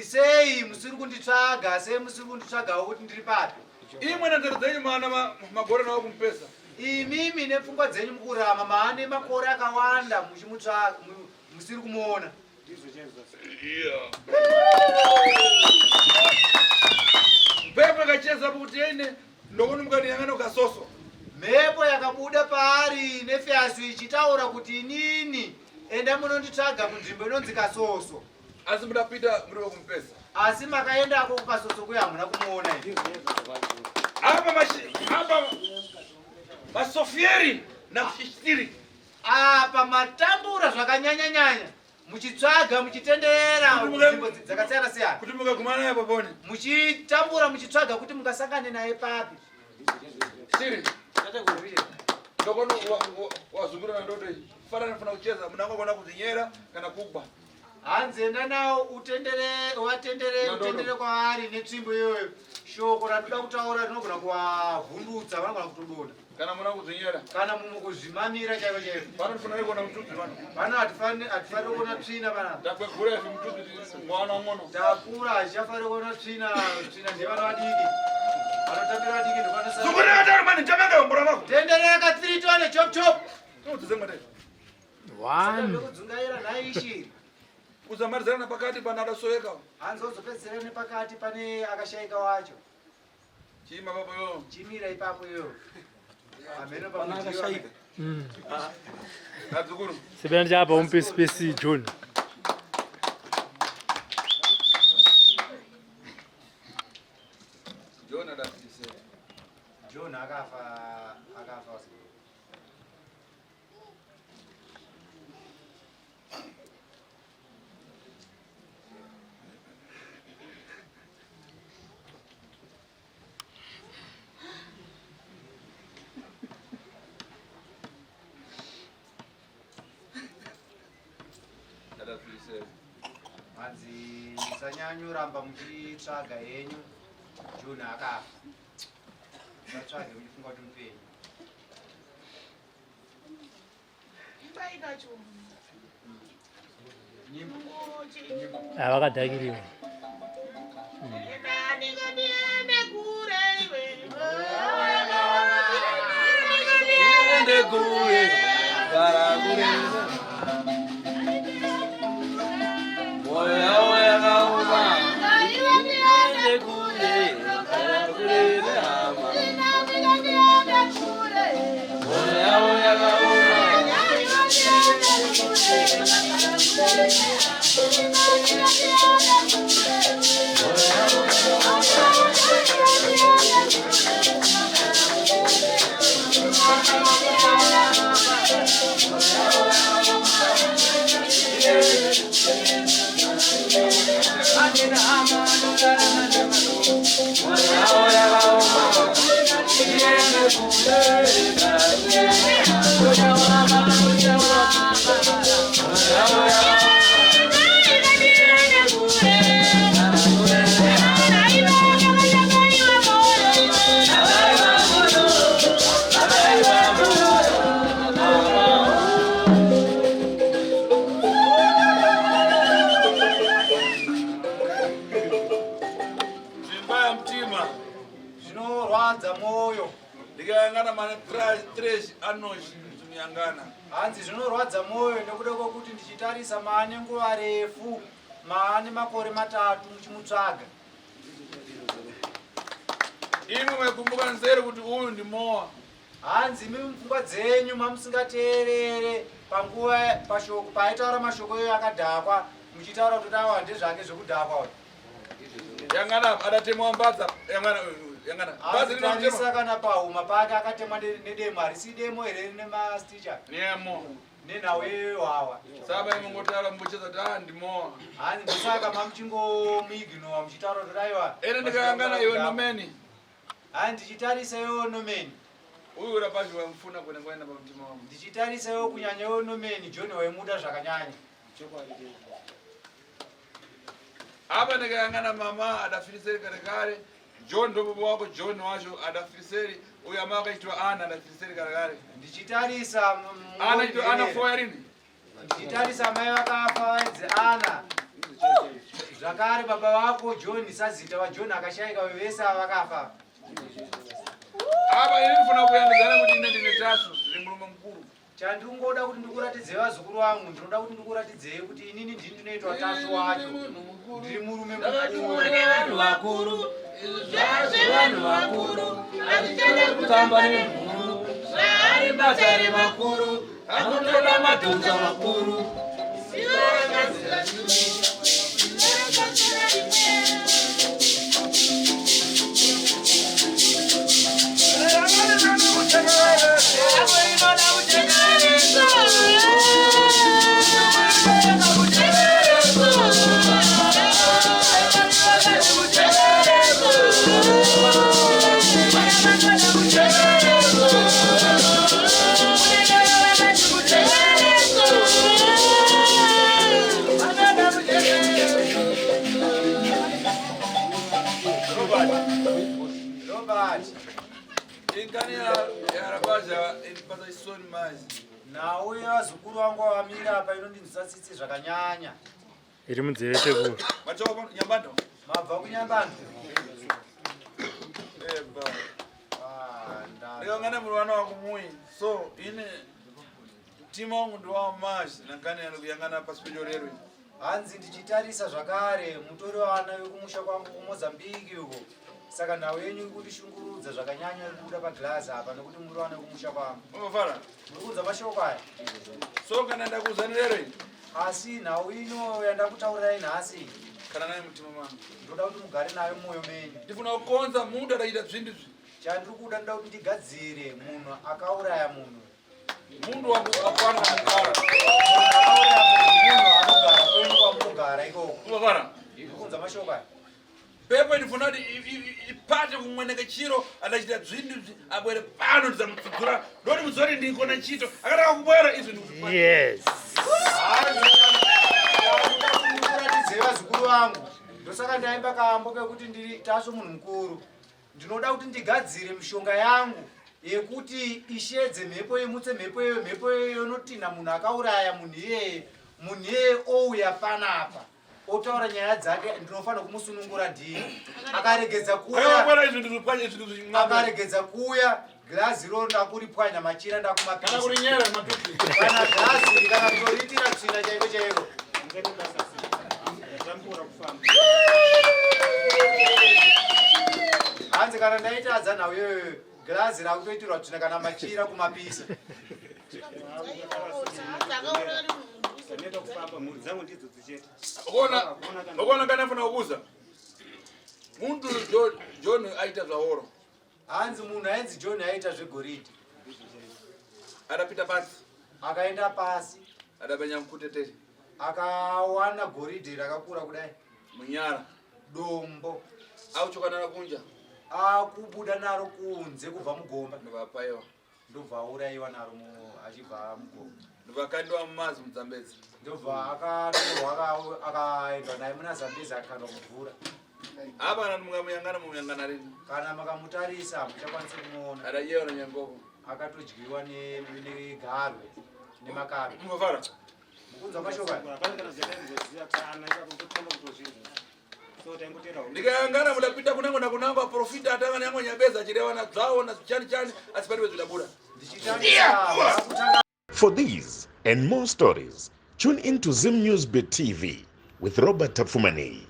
Speaker 3: Sei musiri kunditsvaga? Sei musiri kunditsvagawo kuti ndiri papi?
Speaker 2: Imwe nenzero dzenyu maana magore nawo kumupesa.
Speaker 3: Imimi nepfungwa dzenyu mukurama maane makore akawanda muchimutsvaga musiri kumuona.
Speaker 2: Mhepo yakacheza kuti ine ndokuti mukandiyangana ukasoso.
Speaker 3: Mhepo yakabuda paari nefyasu ichitaura kuti inini enda munonditsvaga kunzvimbo inonzi Kasoso.
Speaker 2: Asi mudapinda muri wekumupesa.
Speaker 3: Asi makaendako kuKasoso kuya hamuna kumuona here?
Speaker 2: Apa mashi apa masofieri nakushishitiri.
Speaker 3: Apa matambura zvakanyanya-nyanya muchitsvaga muchitenderera nzvimbo dzakasiyana siyana.
Speaker 2: Kuti mukagumana naye paponi.
Speaker 3: Muchitambura muchitsvaga kuti mungasangane naye papi.
Speaker 2: Shiri. Ndokono wazukuru na ndoto iyi. Fara nifuna kucheza munango kona kuzinyera kana kugwa.
Speaker 3: Hanzi enda nawo utendere uvatendere utendere kwavari netsvimbo iyoyo. Shoko ratoda kutaura rinogona kuvavhundutsa vanogona kutodonha.
Speaker 2: Kana muna kuzinyera.
Speaker 3: Kana mumwe kuzvimamira chaiko chaiko.
Speaker 2: Pano tifanira kuona mutudzi pano.
Speaker 3: Pano hatifaniri hatifaniri kuona tsvina pana.
Speaker 2: Takwegura ife mutudzi mwana ngono.
Speaker 3: Takura hachichafaniri kuona tsvina tsvina ndevana vadiki. Vanotambira vadiki ndokwanisa.
Speaker 2: Zukura kataro mani tamanga mbura mako.
Speaker 3: Tendereka 3 tone chop chop.
Speaker 2: Unodzidza mwana.
Speaker 5: One.
Speaker 3: Kudzungaira nhai ishiri.
Speaker 2: Uzamaridzana pakati pana adasoweka.
Speaker 3: Hanzi uzopedzisira nepakati pane akashaika wacho.
Speaker 2: Chima papo yo.
Speaker 3: Chimira ipapo yo. Hameno
Speaker 8: Pana akashaika.
Speaker 2: Adzukuru.
Speaker 5: Sebena ndichapa umupesipesi John.
Speaker 2: John adafise.
Speaker 3: John akafa akafa. Hanzi musanyanyoramba muchitsvaga henyu John akafa. Musatsvage muchifunga kuti mupenyu.
Speaker 5: Vakadhakiriwa.
Speaker 2: Zvimbaya mutima.
Speaker 3: Zvinorwadza moyo.
Speaker 2: Ndikayangana mane trash anoshi zviniyangana.
Speaker 3: Hanzi zvinorwadza moyo nekuda kwekuti ndichitarisa maane nguva refu maane makore matatu muchimutsvaga.
Speaker 2: Imwe maikumbuka nzeri kuti uyu ndi Moa.
Speaker 3: Hanzi imi mupfungwa dzenyu mamusingateerere panguva pashoko paaitaura mashoko iyoyo akadhakwa muchitaura kuti awa ndezvake zvekudhakwa uyu.
Speaker 2: Yangana adatemwa mbadza yangana yangana. Mbadza rino
Speaker 3: Tarisa kana pahuma pake akatemwa nedemo harisi demo here rine masticha
Speaker 2: Nemo.
Speaker 3: Nenhau yewawa.
Speaker 2: Saba imongotaura mbocheza kuti ah ndi Moa.
Speaker 3: Hanzi ndosaka mamuchingomuignowa muchitaura kuti aiwa.
Speaker 2: Ene ndikayangana iwe Nomeni.
Speaker 3: Hanzi ndichitarisa iwe Nomeni.
Speaker 2: Uyu urapashi wamfuna kwene kwene pamutima wangu.
Speaker 3: Ndichitarisa iwe kunyanya iwe Nomeni John waimuda zvakanyanya.
Speaker 2: Apa ndikayangana mama adafiriseri kare kare. John ndo baba wako John wacho adafiriseri uyo amai wakaitwa Ana adafiriseri kare kare.
Speaker 3: Ndichitarisa
Speaker 2: Ana ito Ana foya rini?
Speaker 3: Ndichitarisa mai vakafa vainzi Ana. Zvakare baba vako John sazita vaJohn akashaika vese ava vakafa.
Speaker 2: Apa ini ndifuna kuyambidzana kuti ine ndine tasu ndiri murume mukuru.
Speaker 3: Chandingoda kuti ndikuratidzei vazukuru vangu, ndinoda kuti ndikuratidzei kuti inini ndini ndinoitwa Tasvu wacho. Ndiri murume mukuru.
Speaker 11: Vanhu vakuru, zvezvevanhu vakuru, hazvichada kutamba nemhuru, zvaari basa remakuru, hakutoda madhonza makuru. Ziva rakazira ziva rakazira rimwe.
Speaker 3: Robert.
Speaker 2: Ingani yarabaja inipata isoni mazi.
Speaker 3: Nhau yevazukuru vangu vamira apa inondinzwisa tsitsi zvakanyanya.
Speaker 5: Iri munzeve sekuru.
Speaker 2: Machoka Nyambando.
Speaker 3: Mabva kuNyambando.
Speaker 2: Eba. Ndikangana muri vana wangu muyi. So ine mtima wangu ndiwa mazi nangani kuyangana pasi pecho rero.
Speaker 3: Hanzi ndichitarisa zvakare mutori vana vekumusha kwangu kuMozambique uko. Saka nhau yenyu iri kundishungurudza zvakanyanya iri kubuda paglazi apa nekuti muri vana vekumusha kwangu.
Speaker 2: Unofara?
Speaker 3: Muri kunzwa mashoko aya?
Speaker 2: So kana ndakuuzani rero iyi.
Speaker 3: Asi nhau ino yandakutaurirai nhasi
Speaker 2: kana nayo mutima mangu.
Speaker 3: Ndoda kuti mugare nayo mumwoyo menyu.
Speaker 2: Ndifuna kukonza munhu adaita zvinhu izvi.
Speaker 3: Chandiri kuda ndoda kuti ndigadzire munhu akauraya munhu.
Speaker 2: Munhu akwana mukara.
Speaker 3: Akauraya munhu munhu anogara kwenyu kwamunogara ikoko.
Speaker 2: Unofara?
Speaker 3: Ndiri kunzwa mashoko aya.
Speaker 2: Pepo ndifuna kuti ipate kumweneke chiro adachita zvinhu izvi abwere pano ndizamutsudzura ndoti mudzori ndikona chito akataka kubwera izvi ndikuti
Speaker 5: Yes.
Speaker 3: Kuratidzei vazukuru vangu. Ndosaka ndaimba kambo kekuti ndiri Tasvu munhu mukuru. Ndinoda kuti ndigadzire mishonga yangu yekuti ishedze mhepo imutse mhepo iyoyo mhepo iyoyo inotinha munhu akauraya munhu iyeye munhu iyeye ouya panapa otaura nyaya dzake ndinofanira kumusunungura ndini akaregedza kuuya akaregedza kuuya girazi iro ndakuripwanya machira ndakumapisa kana girazi kana kutoriitira tsvina chaiko chaiko hanzi kana ndaitadza nhau iyoyo girazi rakutoitirwa tsvina kana machira kumapisa
Speaker 2: Ukaona kana afana kukuza muntu John aita zvaoro.
Speaker 3: Hanzi munhu ainzi John aita zvegoridhe.
Speaker 2: Adapita pasi.
Speaker 3: Akaenda pasi.
Speaker 2: Adapenya mukuteteri.
Speaker 3: Akawana goridhe rakakura kudai.
Speaker 2: Munyara.
Speaker 3: Dombo.
Speaker 2: Auchoka naro kunja.
Speaker 3: Akubuda naro kunze kubva mugomba.
Speaker 2: Ndobva
Speaker 3: Ndobva auraiwa naro achibva mugomba.
Speaker 2: Ndobva akandiwa mumazi muZambezi.
Speaker 3: Ndobva akatorwa akaendwa naye muna Zambezi akakandwa mumvura.
Speaker 2: Apa kana mukamuyangana muyangana rini?
Speaker 3: Kana makamutarisa hamuchakwanisi kumuona.
Speaker 2: Adadyiwa nenyangogo.
Speaker 3: Akatodyiwa negarwe nemakarwe.
Speaker 2: Mufara.
Speaker 3: Mukunzwa mashoko aya?
Speaker 4: Hapana kana zvataimboziva kana ipapo kutotanga kutozvinzwa.
Speaker 2: Ndikayangana mudapinda kunango nakunango aprofita atanga nyango nyabeza achireva nadzvawo nazichani chani asi paribe zvidabuda.
Speaker 1: For these and more stories, tune in to Zim News Bit TV with Robert Tafumani.